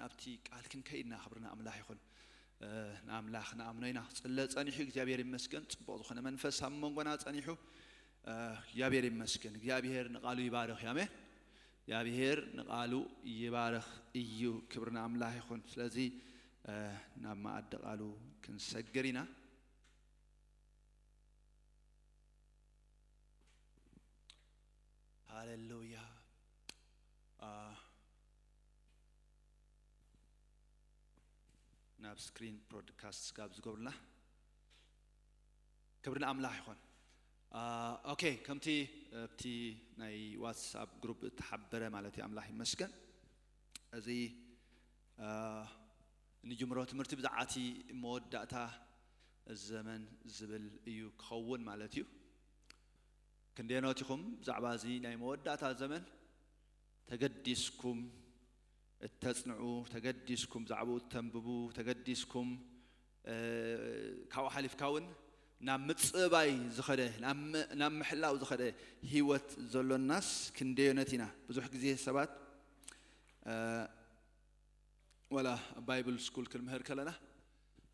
ኣብቲ ቃል ክንከይድና ክብርና ኣምላኽ ይኹን። ንኣምላኽ ንኣምኖ ኢና። ጽለ ጸኒሑ እግዚኣብሔር ይመስገን። ጽቡቕ ዝኾነ መንፈስ ኣብ መንጎና ጸኒሑ እግዚኣብሔር ይመስገን። እግዚኣብሔር ንቓሉ ይባርኽ። ኣሜን። እግዚኣብሔር ንቓሉ ይባርኽ እዩ። ክብርና ኣምላኽ ይኹን። ስለዚ ናብ መኣዲ ቃሉ ክንሰግር ኢና። ሃሌሉያ። ናብ ስክሪን ብሮድካስት ጋብ ዝገብሩልና ክብሪ ንኣምላኽ ይኹን። ኦኬ፣ ከምቲ ኣብቲ ናይ ዋትስኣፕ ግሩፕ እተሓበረ ማለት እዩ፣ ኣምላኽ ይመስገን። እዚ ንጅምሮ ትምህርቲ ብዛዕባ እቲ መወዳእታ ዘመን ዝብል እዩ ክኸውን ማለት እዩ። ክንደየኖት ኢኹም ብዛዕባ እዚ ናይ መወዳእታ ዘመን ተገዲስኩም እተጽንዑ፣ ተገዲስኩም ብዛዕባኡ እተንብቡ፣ ተገዲስኩም ካብኡ ሓሊፍካ እውን ናብ ምጽባይ ዝኸደ፣ ናብ ምሕላው ዝኸደ ህይወት ዘሎናስ ክንደዮነት ኢና። ብዙሕ ግዜ ሰባት ዋላ ባይብል ስኩል ክንምህር ከለና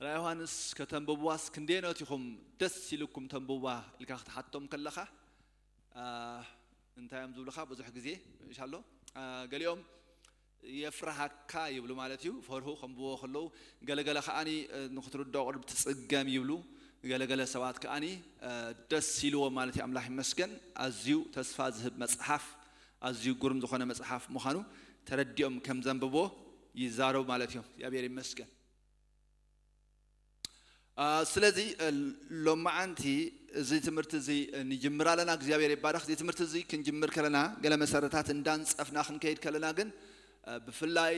ራእይ ዮሃንስ ከተንብብዋስ ክንደየኖት ኢኹም ደስ ኢልኩም ተንብብዋ ኢልካ ክትሓቶም ከለኻ እንታይ እዮም ዝብሉኻ? ብዙሕ ግዜ ይሻሎ ገሊኦም የፍርሃካ ይብሉ ማለት እዩ። ፈርሁ ከንብቦ ከለዉ ገለገለ ከዓኒ ንክትርድኦ ቅድሚ ትጽገም ይብሉ። ገለገለ ሰባት ከዓኒ ደስ ኢልዎም ማለት እዩ። ኣምላኽ ይመስገን። ኣዝዩ ተስፋ ዝህብ መጽሓፍ፣ ኣዝዩ ግሩም ዝኾነ መጽሓፍ ምዃኑ ተረዲኦም ከም ዘንብቦ ይዛረቡ ማለት እዮም። እግዚኣብሔር ይመስገን። ስለዚ ሎማዓንቲ እዚ ትምህርቲ እዚ ንጅምር ኣለና። እግዚኣብሔር ይባረኽ። እዚ ትምህርቲ እዚ ክንጅምር ከለና ገለ መሰረታት እንዳንጸፍና ክንከይድ ከለና ግን ብፍላይ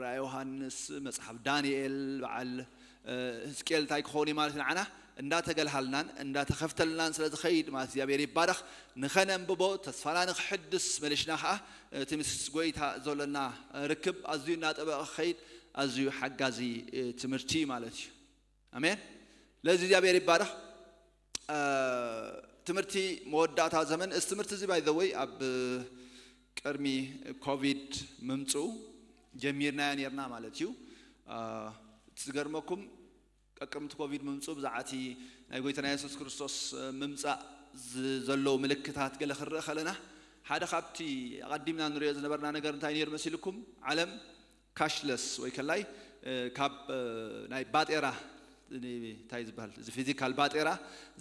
ራእይ ዮሃንስ፣ መጽሓፍ ዳንኤል፣ በዓል ህዝቅኤል እንታይ ክኸውን እዩ ማለት ንዓና እንዳተገልሃልናን እንዳተኸፍተልናን ስለ ዝኸይድ ማለት እግዚኣብሔር ይባረኽ። ንኸነንብቦ ተስፋና ንክሕድስ መሊሽና ከዓ እቲ ምስ ጎይታ ዘለና ርክብ ኣዝዩ እናጠበቐ ክኸይድ ኣዝዩ ሓጋዚ ትምህርቲ ማለት እዩ። ኣሜን። ለዚ እግዚኣብሔር ይባረኽ። ትምህርቲ መወዳእታ ዘመን እዚ ትምህርቲ እዚ ባይ ዘ ወይ ኣብ ቅድሚ ኮቪድ ምምፅኡ ጀሚርናዮ ነርና ማለት እዩ። ዝገርመኩም ቀቅምቲ ኮቪድ ምምፅኡ ብዛዕባ እቲ ናይ ጎይታና የሱስ ክርስቶስ ምምፃእ ዘለዉ ምልክታት ገለ ክንርኢ ከለና ሓደ ካብቲ ኣቐዲምና ንሪኦ ዝነበርና ነገር እንታይ ነይሩ መሲልኩም? ዓለም ካሽለስ ወይ ከላይ ካብ ናይ ባጤራ እንታይ ዝበሃል እዚ ፊዚካል ባጤራ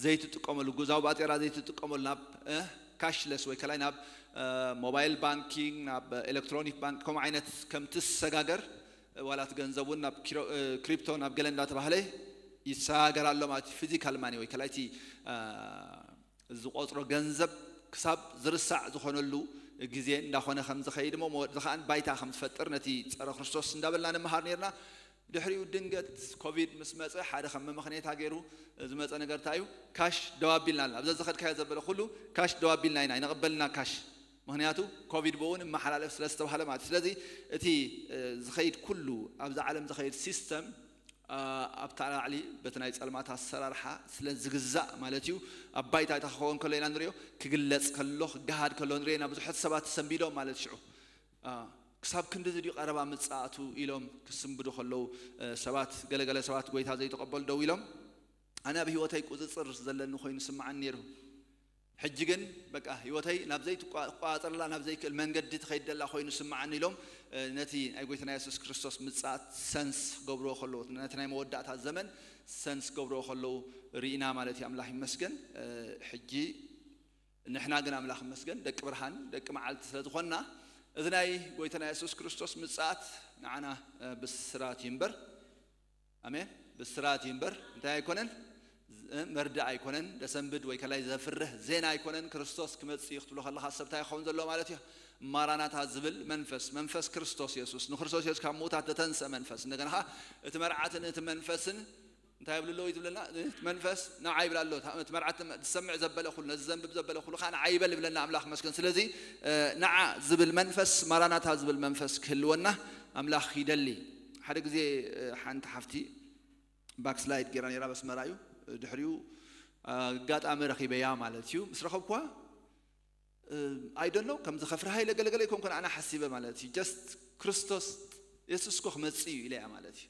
ዘይትጥቀመሉ፣ ጉዛዊ ባጤራ ዘይትጥቀመሉ ናብ ካሽለስ ወይ ከላይ ናብ ሞባይል ባንኪንግ፣ ናብ ኤሌክትሮኒክ ባንክ ከምኡ ዓይነት ከም ትሰጋገር ዋላት ገንዘብ እውን ናብ ክሪፕቶ ናብ ገለ እንዳተባህለ ይሰጋገር ኣሎ ማለት እዩ። ፊዚካል ማኒ ወይ ከላይ እቲ ዝቆፅሮ ገንዘብ ክሳብ ዝርሳዕ ዝኾነሉ ግዜ እንዳኾነ ከም ዝኸይድ እሞ መወዳእታ ከኣ ባይታ ከም ዝፈጥር ነቲ ጸረ ክርስቶስ እንዳበልና ንምሃር ነርና። ድሕሪኡ ድንገት ኮቪድ ምስ መጸ ሓደ ከም መመኽነይታ ገይሩ ዝመጸ ነገር እንታይ እዩ? ካሽ ደው ኣቢልና ኣለና። ኣብዚ ዝኸድካዮ ዘበለ ኩሉ ካሽ ደው ኣቢልና ኢና፣ ኣይንቕበልና ካሽ። ምኽንያቱ ኮቪድ ብኡ ንመሓላለፍ ስለ ዝተባህለ ማለት እዩ። ስለዚ እቲ ዝኸይድ ኩሉ ኣብዛ ዓለም ዝኸይድ ሲስተም ኣብታ ላዕሊ በቲ ናይ ጸልማት ኣሰራርሓ ስለ ዝግዛእ ማለት እዩ። ኣብ ባይታ እታ ክኸውን ከሎ ኢና ንሪኦ፣ ክግለጽ ከሎ ክገሃድ ከሎ ንሪኦ ኢና። ብዙሓት ሰባት ተሰንቢዶም ማለት ሽዑ ክሳብ ክንድዚ ድዩ ቀረባ ምጽኣቱ ኢሎም ክስንብዱ ከለዉ ሰባት ገለገለ ሰባት ጎይታ ዘይተቐበሉ ደው ኢሎም ኣነ ኣብ ህይወተይ ቁጽጽር ዘለኒ ኮይኑ ስምዓኒ ነይሩ። ሕጂ ግን በቃ ህይወተይ ናብ ዘይትቋ- ክቋጸርላ ናብ ዘይክእል መንገዲ ትኸይድ ደላ ኮይኑ ስምዓኒ ኢሎም ነቲ ናይ ጎይታና የሱስ ክርስቶስ ምጽኣት ሰንስ ክገብርዎ ከለዉ ነቲ ናይ መወዳእታ ዘመን ሰንስ ክገብርዎ ከለዉ ርኢና ማለት እዩ። ኣምላኽ ይመስገን። ሕጂ ንሕና ግን ኣምላኽ ይመስገን ደቂ ብርሃን ደቂ መዓልቲ ስለ ዝኾንና እዚ ናይ ጎይታና የሱስ ክርስቶስ ምጽኣት ንዓና ብስራት እዩ እምበር ኣሜን። ብስራት እዩ እምበር እንታይ ኣይኮነን፣ መርዳእ ኣይኮነን፣ ደሰንብድ ወይ ከላይ ዘፍርህ ዜና ኣይኮነን። ክርስቶስ ክመጽእ እዩ ክትብሎ ከለኻ ሰብ እንታይ ይኸውን ዘሎ ማለት እዩ? ማራናታ ዝብል መንፈስ፣ መንፈስ ክርስቶስ የሱስ፣ ንክርስቶስ የሱስ ካብ ምዉታት ዘተንስአ መንፈስ። እንደገና ኸዓ እቲ መርዓትን እቲ መንፈስን እንታይ ይብሉ ኣለዉ እዩ ዝብለና? እቲ መንፈስ ንዓ ይብል ኣሎ። እቲ መርዓት ዝሰምዕ ዘበለ ኩሉ፣ ነዚ ዘንብብ ዘበለ ኩሉ ከዓ ንዓ ይበል ይብለና ኣምላኽ መስገን። ስለዚ ንዓ ዝብል መንፈስ፣ ማራናታ ዝብል መንፈስ ክህልወና ኣምላኽ ይደሊ። ሓደ ግዜ ሓንቲ ሓፍቲ ባክስላይድ ጌራ ነይራ በስመራ እዩ። ድሕሪኡ ኣጋጣሚ ረኺበያ ማለት እዩ። ምስ ረኸብኩዋ ኣይደኖ ከምዚ ከፍርሃ ኢለ ገለገለ ይኮንኩን ኣነ ሓሲበ ማለት እዩ። ጀስት ክርስቶስ የሱስ እኮ ክመጽእ እዩ ኢለያ ማለት እዩ።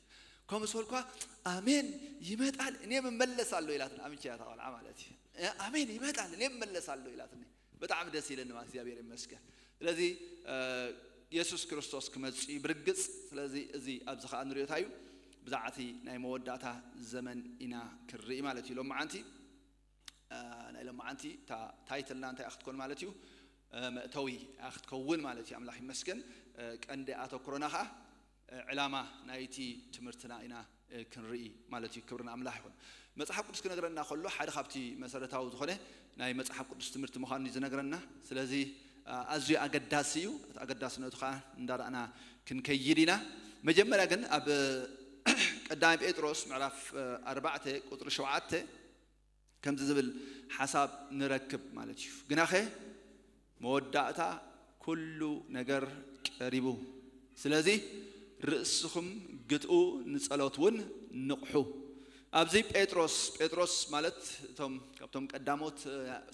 ከምኡ ዝበልኳ ኣሜን ይመጣል እኔም እመለሳለሁ ኢላትኒ። ኣምቻ እያ እታ ቆልዓ ማለት እዩ። ኣሜን ይመጣል እኔም እመለሳለሁ ኢላትኒ። በጣዕሚ ደስ ኢለኒ ማለት እግዚኣብሔር ይመስገን። ስለዚ የሱስ ክርስቶስ ክመጽእ እዩ ብርግጽ። ስለዚ እዚ ኣብዚ ከዓ ንሪኦ እንታይ እዩ? ብዛዕባ እቲ ናይ መወዳእታ ዘመን ኢና ክንርኢ ማለት እዩ። ሎመዓንቲ ናይ ሎመዓንቲ እታ ታይትልና እንታይ ክትኮን ማለት እዩ? መእተዊ ክትከውን ማለት እዩ። ኣምላኽ ይመስገን። ቀንዲ ኣተኩሮና ከዓ ዕላማ ናይቲ ትምህርትና ኢና ክንርኢ ማለት እዩ። ክብሪ ንኣምላኽ ይኹን። መጽሓፍ ቅዱስ ክነግረና ከሎ ሓደ ካብቲ መሰረታዊ ዝኾነ ናይ መጽሓፍ ቅዱስ ትምህርቲ ምዃኑ እዩ ዝነግረና። ስለዚ ኣዝዩ ኣገዳሲ እዩ። እቲ ኣገዳስነቱ ከዓ እንዳረኣና ክንከይድ ኢና። መጀመርያ ግን ኣብ ቀዳማይ ጴጥሮስ ምዕራፍ ኣርባዕተ ቁፅሪ ሸውዓተ ከምዚ ዝብል ሓሳብ ንረክብ ማለት እዩ። ግናኸ መወዳእታ ኩሉ ነገር ቀሪቡ። ስለዚ ርእስኹም ግትኡ፣ ንጸሎት እውን ንቕሑ። ኣብዚ ጴጥሮስ፣ ጴጥሮስ ማለት እቶም ካብቶም ቀዳሞት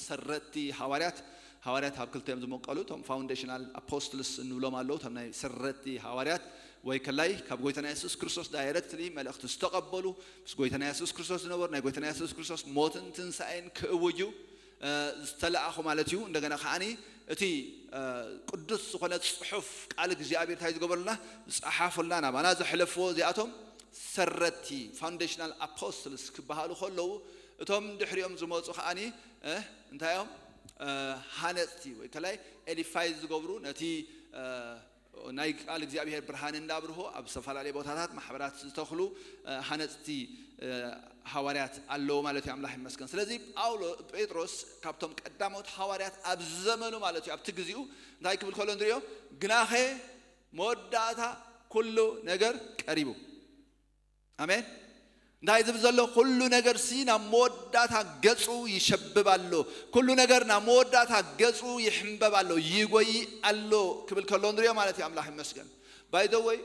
ሰረቲ ሃዋርያት፣ ሃዋርያት ኣብ ክልተ እዮም ዝመቀሉ። እቶም ፋውንዴሽናል ኣፖስትልስ እንብሎም ኣለዉ፣ እቶም ናይ ሰረቲ ሃዋርያት ወይ ከላይ ካብ ጎይታና የሱስ ክርስቶስ ዳይረክትሊ መልእኽቲ ዝተቐበሉ፣ ምስ ጎይታና የሱስ ክርስቶስ ዝነበሩ፣ ናይ ጎይታና የሱስ ክርስቶስ ሞትን ትንሳኤን ክእውጁ ዝተለኣኹ ማለት እዩ። እንደገና ከዓኒ እቲ ቅዱስ ዝኾነ ጽሑፍ ቃል እግዚኣብሔር እንታይ ዝገበሩልና፣ ዝጸሓፉልና፣ ናባና ዘሕለፍዎ እዚኣቶም ሰረቲ ፋውንዴሽናል ኣፖስትልስ ክበሃሉ ከለዉ፣ እቶም ድሕሪኦም ዝመፁ ከዓኒ እንታይ እዮም? ሃነፅቲ ወይ ከላይ ኤዲፋይ ዝገብሩ፣ ነቲ ናይ ቃል እግዚኣብሔር ብርሃን እንዳብርሆ ኣብ ዝተፈላለዩ ቦታታት ማሕበራት ዝተኽሉ ሃነፅቲ ሃዋርያት ኣለዉ ማለት እዩ። ኣምላኽ ይመስገን። ስለዚ ጳውሎ ጴጥሮስ ካብቶም ቀዳሞት ሃዋርያት ኣብ ዘመኑ ማለት እዩ፣ ኣብቲ ግዜኡ እንታይ ክብል ከሎ ንሪኦ? ግናኸ መወዳእታ ኩሉ ነገር ቀሪቡ። ኣሜን። እንታይ ዝብል ዘሎ? ኩሉ ነገር ሲ ናብ መወዳእታ ገጹ ይሸብብ ኣሎ። ኩሉ ነገር ናብ መወዳእታ ገጹ ይሕንበብ ኣሎ፣ ይጎይ ኣሎ ክብል ከሎ ንሪኦ ማለት እዩ። ኣምላኽ ይመስገን። ባይ ዘ ወይ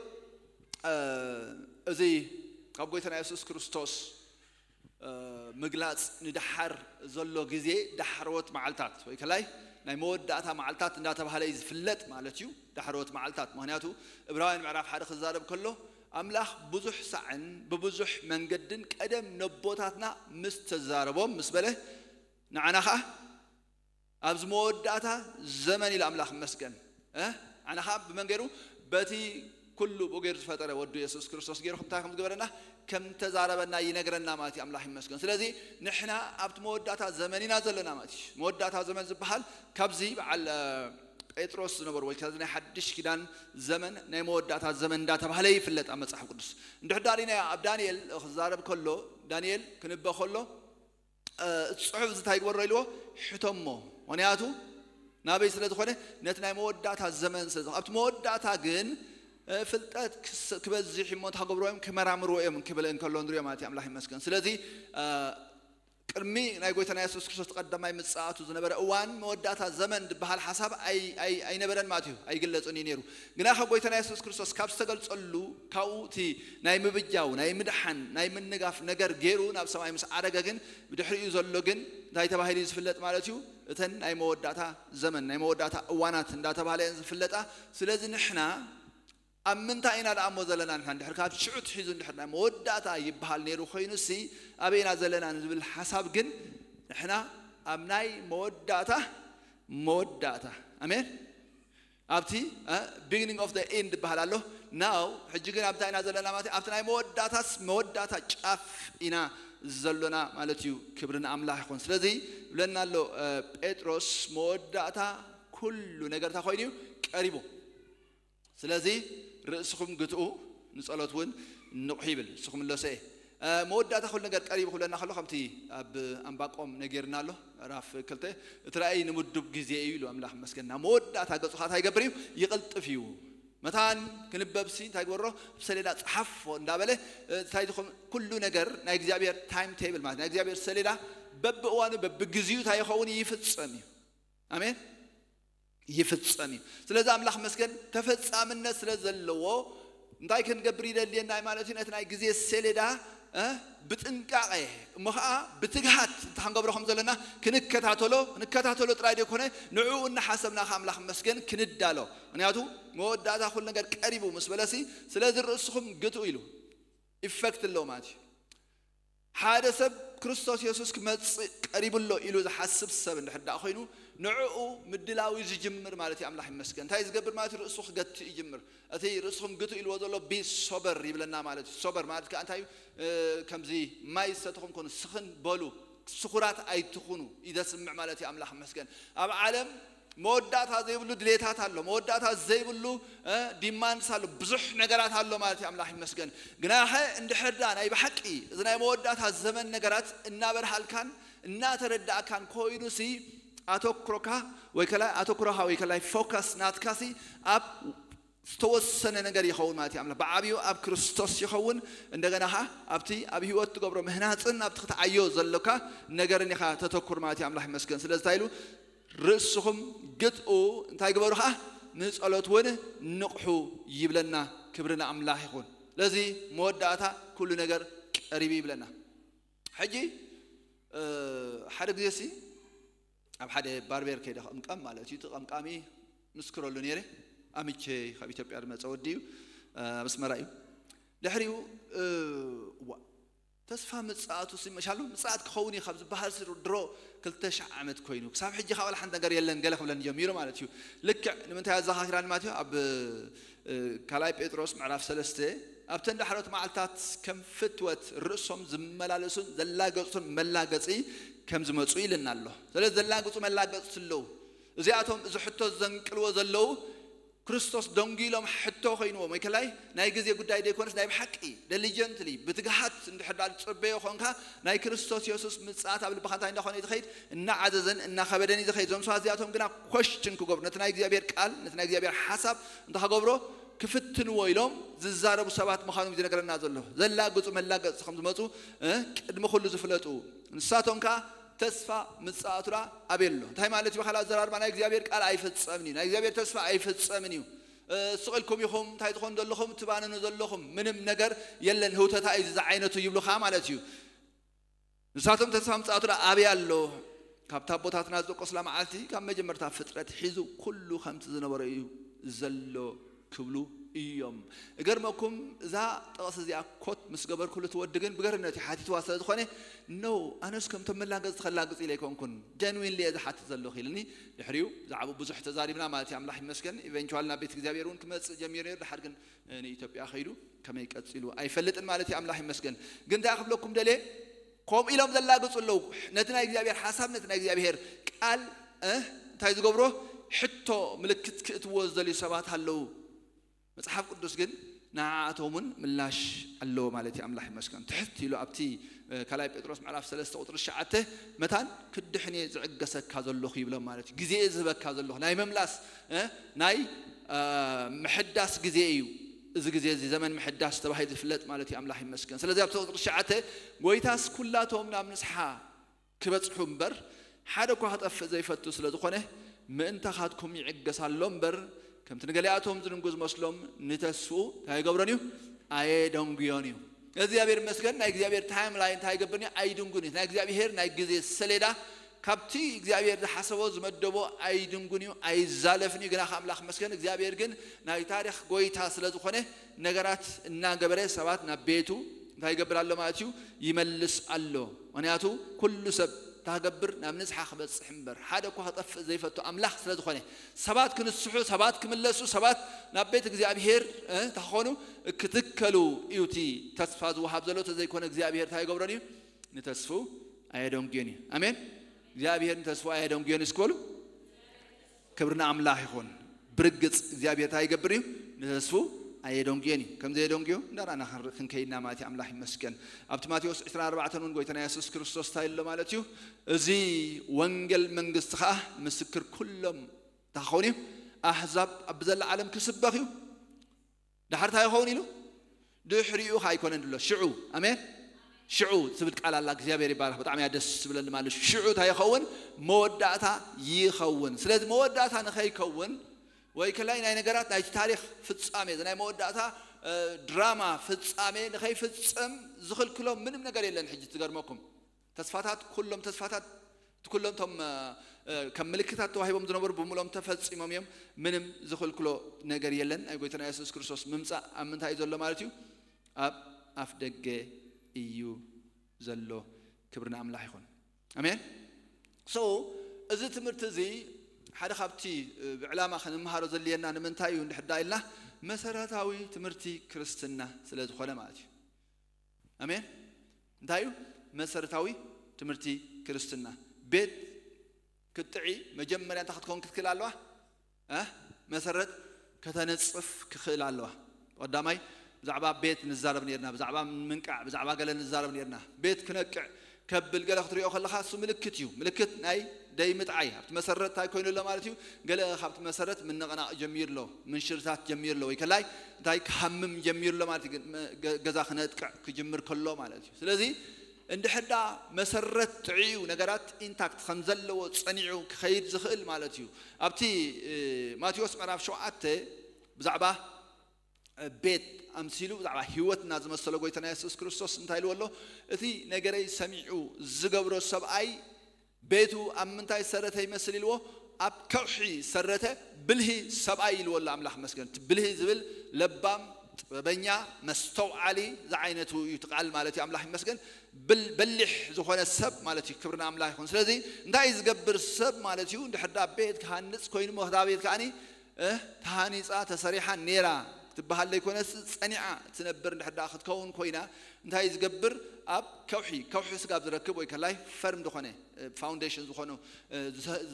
እዚ ካብ ጎይታና የሱስ ክርስቶስ ምግላጽ ንድሓር ዘሎ ግዜ ዳሕረዎት መዓልታት ወይ ከላይ ናይ መወዳእታ መዓልታት እንዳተባህለ እዩ ዝፍለጥ ማለት እዩ። ዳሕረዎት መዓልታት ምክንያቱ እብራውያን ምዕራፍ ሓደ ክዛረብ ከሎ ኣምላኽ ብዙሕ ሳዕን ብብዙሕ መንገድን ቀደም ነቦታትና ምስ ተዛረቦም ምስ በለ ንዓና ኸዓ ኣብዚ መወዳእታ ዘመን ኢሉ ኣምላኽ ይመስገን። ኣነ ኸዓ ብመን ገይሩ? በቲ ኩሉ ብኡ ገይሩ ዝፈጠረ ወዱ የሱስ ክርስቶስ ገይሩ ከምታ ከም ዝገበረና ከም ተዛረበና ይነግረና ማለት እዩ። ኣምላኽ ይመስገን። ስለዚ ንሕና ኣብቲ መወዳእታ ዘመን ኢና ዘለና ማለት እዩ። መወዳእታ ዘመን ዝበሃል ካብዚ በዓል ጴጥሮስ ዝነበሩ ወይ ከዚ ናይ ሓድሽ ኪዳን ዘመን ናይ መወዳእታ ዘመን እንዳተባህለ ይፍለጥ ኣብ መጽሓፍ ቅዱስ። እንድሕር ዳሪና ኣብ ዳንኤል ክዛረብ ከሎ ዳንኤል ክንበ ከሎ እቲ ጽሑፍ እዚ እንታይ ግበሮ ኢልዎ? ሕቶሞ። ምክንያቱ ናበይ ስለ ዝኾነ ነቲ ናይ መወዳእታ ዘመን ስለ ዝኾነ ኣብቲ መወዳእታ ግን ፍልጠት ክበዝሕ እሞ እንታይ ክገብርዎ እዮም? ክመራምርዎ እዮም ክብል እንከሎ ንሪኦ ማለት እዩ። ኣምላኽ ይመስገን። ስለዚ ቅድሚ ናይ ጎይታና የሱስ ክርስቶስ ቀዳማይ ምጽኣቱ ዝነበረ እዋን መወዳእታ ዘመን ዝበሃል ሓሳብ ኣይነበረን ማለት እዩ፣ ኣይግለጽን እዩ ነይሩ። ግና ካብ ጎይታና የሱስ ክርስቶስ ካብ ዝተገልጸሉ ካብኡ እቲ ናይ ምብጃው ናይ ምድሓን ናይ ምንጋፍ ነገር ገይሩ ናብ ሰማይ ምስ ዓረገ ግን ብድሕሪኡ ዘሎ ግን እንታይ ተባሂሉ እዩ ዝፍለጥ ማለት እዩ? እተን ናይ መወዳእታ ዘመን ናይ መወዳእታ እዋናት እንዳተባህለ እየን ዝፍለጣ። ስለዚ ንሕና ኣብ ምንታይ ኢና ደኣ እሞ ዘለና ንሕና? እንድሕር ካብ ሽዑ ትሒዙ እንድሕር ናይ መወዳእታ ይበሃል ነይሩ ኮይኑሲ ኣበይ ኢና ዘለና ንዝብል ሓሳብ ግን ንሕና ኣብ ናይ መወዳእታ መወዳእታ ኣሜን ኣብቲ beginning of the end ይበሃል ኣሎ። ናው ሕጂ ግን ኣብታ ኢና ዘለና ማለት ኣብቲ ናይ መወዳእታስ መወዳእታ ጫፍ ኢና ዘሎና ማለት እዩ። ክብሪ ንኣምላኽ ይኹን። ስለዚ ይብለና ኣሎ ጴጥሮስ መወዳእታ ኩሉ ነገር እንታይ ኮይኑ እዩ? ቀሪቡ። ስለዚ ርእስኹም ግትኡ ንጸሎት እውን ንቑሑ ይብል። ንስኹም ኣለሰ መወዳእታ ኩሉ ነገር ቀሪቡ ክብለና ከሎ ከምቲ ኣብ ኣንባቆም ነጊርና ኣሎ ምዕራፍ ክልተ እቲ ራእይ ንምዱብ ግዜ እዩ ኢሉ ኣምላኽ መስገን ናብ መወዳእታ ገጹ ከዓ እንታይ ይገብር እዩ? ይቕልጥፍ እዩ። መታን ክንበብሲ እንታይ ግበሮ? ብሰሌዳ ጸሓፎ እንዳበለ እንታይ ዝኾን ኩሉ ነገር ናይ እግዚኣብሔር ታይም ቴብል ማለት ናይ እግዚኣብሔር ሰሌዳ በብእዋኑ በብግዜኡ እንታይ ይኸውን? ይፍጸም እዩ። ኣሜን። ይፍጸም እዩ። ስለዚ ኣምላኽ መስገን ተፈጻምነት ስለ ዘለዎ እንታይ ክንገብር ይደልየና ማለት እዩ? ነቲ ናይ ግዜ ሰሌዳ እ፣ ብጥንቃቐ እሞ ኸዓ ብትግሃት እንታይ ክንገብሮ ከም ዘለና ክንከታተሎ፣ ክንከታተሎ ጥራይ ዘይኮነ ንዕኡ እናሓሰብና ከኣ ኣምላኽ መስገን ክንዳሎ። ምኽንያቱ መወዳእታ ኩሉ ነገር ቀሪቡ ምስ በለሲ፣ ስለዚ ርእስኹም ግትኡ ኢሉ ኢፌክት ኣለዎ ማለት እዩ። ሓደ ሰብ ክርስቶስ የሱስ ክመጽእ ቀሪቡ ኣሎ ኢሉ ዝሓስብ ሰብ እንድሕር ደኣ ኮይኑ ንዕኡ ምድላዊ ዝጅምር ማለት እዩ። ኣምላኽ ይመስገን። እንታይ ዝገብር ማለት እዩ? ርእሱ ክገትእ ይጅምር። እቲ ርእስኹም ግትኡ ኢልዎ ዘሎ ቢ ሶበር ይብለና ማለት እዩ። ሶበር ማለት ከኣ እንታይ እዩ? እ፣ ከምዚ ማይ ዝሰተኹም ኮኑ ስኽን በሉ፣ ስኹራት ኣይትኹኑ እዩ ዘስምዕ ማለት እዩ። ኣምላኽ ይመስገን። ኣብ ዓለም መወዳእታ ዘይብሉ ድሌታት ኣሎ፣ መወዳእታ ዘይብሉ እ፣ ዲማንድስ ኣሎ፣ ብዙሕ ነገራት ኣሎ ማለት እዩ። ኣምላኽ ይመስገን። ግናኸ እንድሕር ደኣ ናይ ብሓቂ እዚ ናይ መወዳእታ ዘመን ነገራት እናበርሃልካን እናተረዳእካን ኮይኑሲ ኣተኩሮካ ወይ ከላይ ኣተኩሮኻ ወይ ከላይ ፎከስ ናትካሲ ኣብ ዝተወሰነ ነገር ይኸውን ማለት እዩ። ኣምላኽ ብዓብዩ ኣብ ክርስቶስ ይኸውን። እንደገና ኸዓ ኣብቲ ኣብ ህይወት ትገብሮ ምህናፅን ኣብቲ ክትዓዮ ዘሎካ ነገርን ኢኻ ተተኩር ማለት እዩ። ኣምላኽ ይመስገን። ስለዚ እንታይ ኢሉ? ርእስኹም ግትኡ፣ እንታይ ግበሩ ኸዓ? ንጸሎት እውን ንቕሑ ይብለና። ክብሪ ንኣምላኽ ይኹን። ስለዚ መወዳእታ ኩሉ ነገር ቀሪቡ ይብለና። ሕጂ፣ እ፣ ሓደ ግዜ ሲ ኣብ ሓደ ባርቤር ከይደ ክቕምቀም ማለት እዩ። እቲ ቀምቃሚ ምስክረሉ ነይረ። ኣምቼ ካብ ኢትዮጵያ ዝመጸ ወዲ እዩ። እ፣ ኣብ ኣስመራ እዩ። ድሕሪኡ፣ እ፣ ዋ፣ ተስፋ ምጽኣቱ ሲ መሻሉ ምጽኣት ክኸውን እዩ ካብ ዝበሃል ሲ ድሮ ክልተ ሽሕ ዓመት ኮይኑ፣ ክሳብ ሕጂ ካብ ሓንቲ ነገር የለን ገለ ክብለኒ ጀሚሩ ማለት እዩ። ልክዕ ንምንታይ ኣዘኻኺራኒ ማለት እዩ? ኣብ፣ እ፣ ካልኣይ ጴጥሮስ ምዕራፍ ሰለስተ፣ ኣብተን ዳሕሮት መዓልታት ከም ፍትወት ርእሶም ዝመላለሱን ዘላገጹን መላገጺ ከም ዝመጹ ኢልና ኣሎ። ስለዚ ዘላግጹ መላገጽቲ ኣለዉ። እዚኣቶም እዚ ሕቶ ዘንቅልዎ ዘለዉ ክርስቶስ ደንጒሎም ሕቶ ኮይንዎም፣ ወይ ከላይ ናይ ግዜ ጉዳይ ዘይኮነስ ናይ ብሓቂ ደሊጀንትሊ ብትግሃት እንድሕር ደኣ ዝጽበዮ ኮንካ ናይ ክርስቶስ የሱስ ምጽኣት ኣብ ልብኻ እንታይ እንዳኾነ እዩ ዝኸይድ? እናዓዘዘን እናኸበደን እዩ ዝኸይድ። እዞም ሰባት እዚኣቶም ግና ኮሽችን ክገብሩ፣ ነቲ ናይ እግዚኣብሔር ቃል፣ ነቲ ናይ እግዚኣብሔር ሓሳብ እንታይ ክገብሮ ክፍትንዎ ኢሎም ዝዛረቡ ሰባት ምዃኖም እዩ ዝነግረና ዘሎ። ዘላግጹ መላገጽቲ ከም ዝመጹ፣ እ፣ ቅድሚ ኩሉ ዝፍለጡ ንሳቶም ከኣ ተስፋ ምጽኣቱ ደኣ ኣበይ ኣሎ? እንታይ ማለት እዩ? ብኻልእ ኣዘራርባ ናይ እግዚኣብሔር ቃል ኣይፍጸምን እዩ። ናይ እግዚኣብሔር ተስፋ ኣይፍጸምን እዩ። እ፣ ስቕ ኢልኩም ኢኹም፣ እንታይ ትኾኑ ዘለኹም? ትባንኑ ዘለኹም። ምንም ነገር የለን፣ ህውተታ እዩ እዚ ዝዓይነቱ ይብሉኻ ማለት እዩ። ንሳቶም ተስፋ ምጽኣቱ ደኣ ኣበይ ኣሎ? ካብታ ኣቦታትና ዝደቆስላ መዓልቲ፣ ካብ መጀመርታ ፍጥረት ሒዙ ኩሉ ከምቲ ዝነበረ እዩ ዘሎ ክብሉ እዮም። እገርመኩም፣ እዛ ጥቕሲ እዚኣ ኮት ምስ ገበርኩሉ፣ እቲ ወዲ ግን ብገርነት እዩ ሓቲትዋ ስለ ዝኾነ፣ ኖ፣ ኣነስ ከምቶም መላገጽቲ ከላግጽ ኢለ ኣይኮንኩን፣ ጀንዊንሊ እየ ዝሓትት ዘለኹ ኢልኒ። ድሕሪኡ ብዛዕባኡ ብዙሕ ተዛሪብና ማለት እዩ። ኣምላኽ ይመስገን። ኢቨንቹዋል ናብ ቤት እግዚኣብሔር እውን ክመጽእ ጀሚሩ ነይሩ። ድሓር ግን፣ እ፣ ንኢትዮጵያ ከይዱ ከመይ ቀጺሉ ኣይፈልጥን ማለት እዩ። ኣምላኽ ይመስገን። ግን እንታይ ክብለኩም ደልየ፣ ከምኡ ኢሎም ዘላግጹ ኣለዉ። ነቲ ናይ እግዚኣብሔር ሓሳብ፣ ነቲ ናይ እግዚኣብሔር ቃል፣ እ፣ እንታይ ዝገብሮ፣ ሕቶ ምልክት ክእትዎ ዝደልዩ ሰባት ኣለዉ። መጽሓፍ ቅዱስ ግን ንዓኣቶም እውን ምላሽ ኣለዎ ማለት እዩ። ኣምላኽ ይመስገን። ትሕት ኢሉ ኣብቲ፣ እ፣ ካልኣይ ጴጥሮስ ምዕራፍ ሰለስተ ቁጽሪ ትሽዓተ፣ መታን ክድሕን እየ ዝዕገሰካ ዘለኹ ይብሎም ማለት እዩ። ግዜ እየ ዝህበካ ዘለኹ። ናይ ምምላስ፣ እ፣ ናይ፣ እ፣ ምሕዳስ ግዜ እዩ። እዚ ግዜ እዚ ዘመን ምሕዳስ ተባሂሉ ዝፍለጥ ማለት እዩ። ኣምላኽ ይመስገን። ስለዚ ኣብቲ ቁጽሪ ትሽዓተ፣ ጎይታስ ኩላቶም ናብ ንስሓ ክበጽሑ እምበር፣ ሓደ እኳ ክጠፍእ ዘይፈቱ ስለ ዝኾነ፣ ምእንታኻትኩም ይዕገስ ኣሎ እምበር፣ ከምቲ ንገሊኣቶም ዝድንጉ ዝመስሎም፣ ንተስፍኡ እንታይ ይገብሮን እዩ? ኣየደንጉዮን እዩ። እግዚኣብሔር ይመስገን። ናይ እግዚኣብሔር ታይም ላይን እንታይ ይገብርን እዩ? ኣይድንጉን እዩ። ናይ እግዚኣብሔር ናይ ግዜ ሰሌዳ፣ ካብቲ እግዚኣብሔር ዝሓሰቦ ዝመደቦ ኣይድንጉን እዩ፣ ኣይዛለፍን እዩ። ግና ከኣምላኽ ይመስገን፣ እግዚኣብሔር ግን ናይ ታሪኽ ጎይታ ስለ ዝኾነ፣ ነገራት እናገበረ ሰባት ናብ ቤቱ እንታይ ይገብር ኣሎ ማለት እዩ? ይመልስ ኣሎ። ምኽንያቱ ኩሉ ሰብ ታገብር ናብ ንስሓ ክበጽሕ እምበር፣ ሓደ እኳ ክጠፍእ ዘይፈቱ ኣምላኽ ስለ ዝኾነ፣ ሰባት ክንስሑ፣ ሰባት ክምለሱ፣ ሰባት ናብ ቤት እግዚኣብሔር፣ እ፣ ተኾኑ ክትከሉ እዩ እቲ ተስፋ ዝወሃብ ዘሎ። ተዘይኮነ እግዚኣብሔር እንታይ ይገብሮን እዩ? ንተስፉ ኣየደንጉዮን እዩ። ኣሜን። እግዚኣብሔር ንተስፉ ኣየደንጉዮን እስኪ በሉ። ክብሪ ንኣምላኽ ይኹን። ብርግጽ እግዚኣብሔር እንታይ ይገብር እዩ? ንተስፉ ኣየደንጉዮን እዩ። ከም ዘየደንጉዮ እንዳራና ክንከይድና ማለት እዩ። ኣምላኽ ይመስገን። ኣብቲ ማቴዎስ ዕስራን ኣርባዕተን እውን ጎይታና የሱስ ክርስቶስ እንታይ ኣሎ ማለት እዩ? እዚ ወንጌል መንግስቲ ኸኣ ምስክር ኩሎም እንታይ ክኸውን እዩ? ኣህዛብ ኣብ ብዘላ ዓለም ክስበኽ እዩ። ድሓር እንታይ ይኸውን ኢሉ? ድሕሪኡ ኸኣ ኣይኮነን ድሎ፣ ሽዑ። ኣሜን። ሽዑ ትብል ቃል ኣላ። እግዚኣብሔር ይባረኽ። ብጣዕሚ እያ ደስ ትብለኒ ማለት እዩ። ሽዑ እንታይ ይኸውን? መወዳእታ ይኸውን። ስለዚ መወዳእታ ንኸይከውን ወይ ከላይ ናይ ነገራት ናይቲ ታሪኽ ፍጻሜ፣ እዚ ናይ መወዳእታ ድራማ ፍጻሜ ንኸይፍጸም ዝኽልክሎ ምንም ነገር የለን። ሕጂ ትገርመኩም፣ ተስፋታት፣ ኩሎም ተስፋታት፣ እቲ ኩሎም እቶም ከም ምልክታት ተዋሂቦም ዝነበሩ ብምሎም ተፈጺሞም እዮም። ምንም ዝኽልክሎ ነገር የለን። ናይ ጎይታና የሱስ ክርስቶስ ምምጻእ ኣብ ምንታይ እዩ ዘሎ ማለት እዩ? ኣብ ኣፍ ደገ እዩ ዘሎ። ክብሪ ንኣምላኽ ይኹን። ኣሜን። So እዚ ትምህርቲ እዚ ሓደ ካብቲ ብዕላማ ክንምሃሮ ዘልየና ንምንታይ እዩ እንድሕዳ ኢልና፣ መሰረታዊ ትምህርቲ ክርስትና ስለ ዝኾነ ማለት እዩ። ኣሜን። እንታይ እዩ መሰረታዊ ትምህርቲ ክርስትና? ቤት ክትጥዒ መጀመርያ እንታይ ክትከውን ክትክእል ኣለዋ? እ? መሰረት ከተነጽፍ ክኽእል ኣለዋ። ቀዳማይ ብዛዕባ ቤት ንዛረብ ነርና፣ ብዛዕባ ምንቃዕ፣ ብዛዕባ ገለ ንዛረብ ነርና። ቤት ክነቅዕ ከብል ገለ ክትሪኦ ከለኻ እሱ ምልክት እዩ። ምልክት ናይ ደይ ምጥዓይ ኣብቲ መሰረት እንታይ ኮይኑ ኣሎ ማለት እዩ? ገለ ካብቲ መሰረት ምንቕናቕ ጀሚሩ ኣሎ፣ ምንሽርታት ጀሚሩ ኣሎ፣ ወይ ከላይ እንታይ ክሃምም ጀሚሩ ኣሎ ማለት እዩ። ገዛ ክነጥቅዕ ክጅምር ከሎ ማለት እዩ። ስለዚ እንድሕዳ መሰረት ጥዕዩ ነገራት ኢንታክት ከም ዘለዎ ጸኒዑ ክኸይድ ዝኽእል ማለት እዩ። ኣብቲ ማቴዎስ ምዕራፍ ሸውዓተ ብዛዕባ ቤት ኣምሲሉ ብዛዕባ ህይወትና ዝመሰሎ ጎይታና የሱስ ክርስቶስ እንታይ ኢልዎ ኣሎ? እቲ ነገረይ ሰሚዑ ዝገብሮ ሰብኣይ ቤቱ ኣብ ምንታይ ሰረተ ይመስል ኢልዎ? ኣብ ከውሒ ሰረተ፣ ብልሂ ሰብኣይ ኢልዎ ኣሎ። ኣምላኽ መስገን። እቲ ብልሂ ዝብል ለባም፣ ጥበበኛ፣ መስተውዓሊ ዝዓይነቱ እዩ እቲ ቃል ማለት እዩ። ኣምላኽ ይመስገን። በሊሕ ዝኾነ ሰብ ማለት እዩ። ክብርና ኣምላኽ ይኹን። ስለዚ እንታይ ዝገብር ሰብ ማለት እዩ? እንድሕዳ ቤት ክሃንጽ ኮይኑ፣ መኽዳ ቤት ከዓኒ ተሃኒፃ ተሰሪሓ ኔራ ክትበሃል ዘይኮነስ፣ ፀኒዓ ትነብር እንድሕዳ ክትከውን ኮይና፣ እንታይ ዝገብር? ኣብ ከውሒ፣ ከውሒ ስጋብ ዝረክብ ወይ ከላይ ፈርም ዝኾነ ፋውንዴሽን ዝኾኑ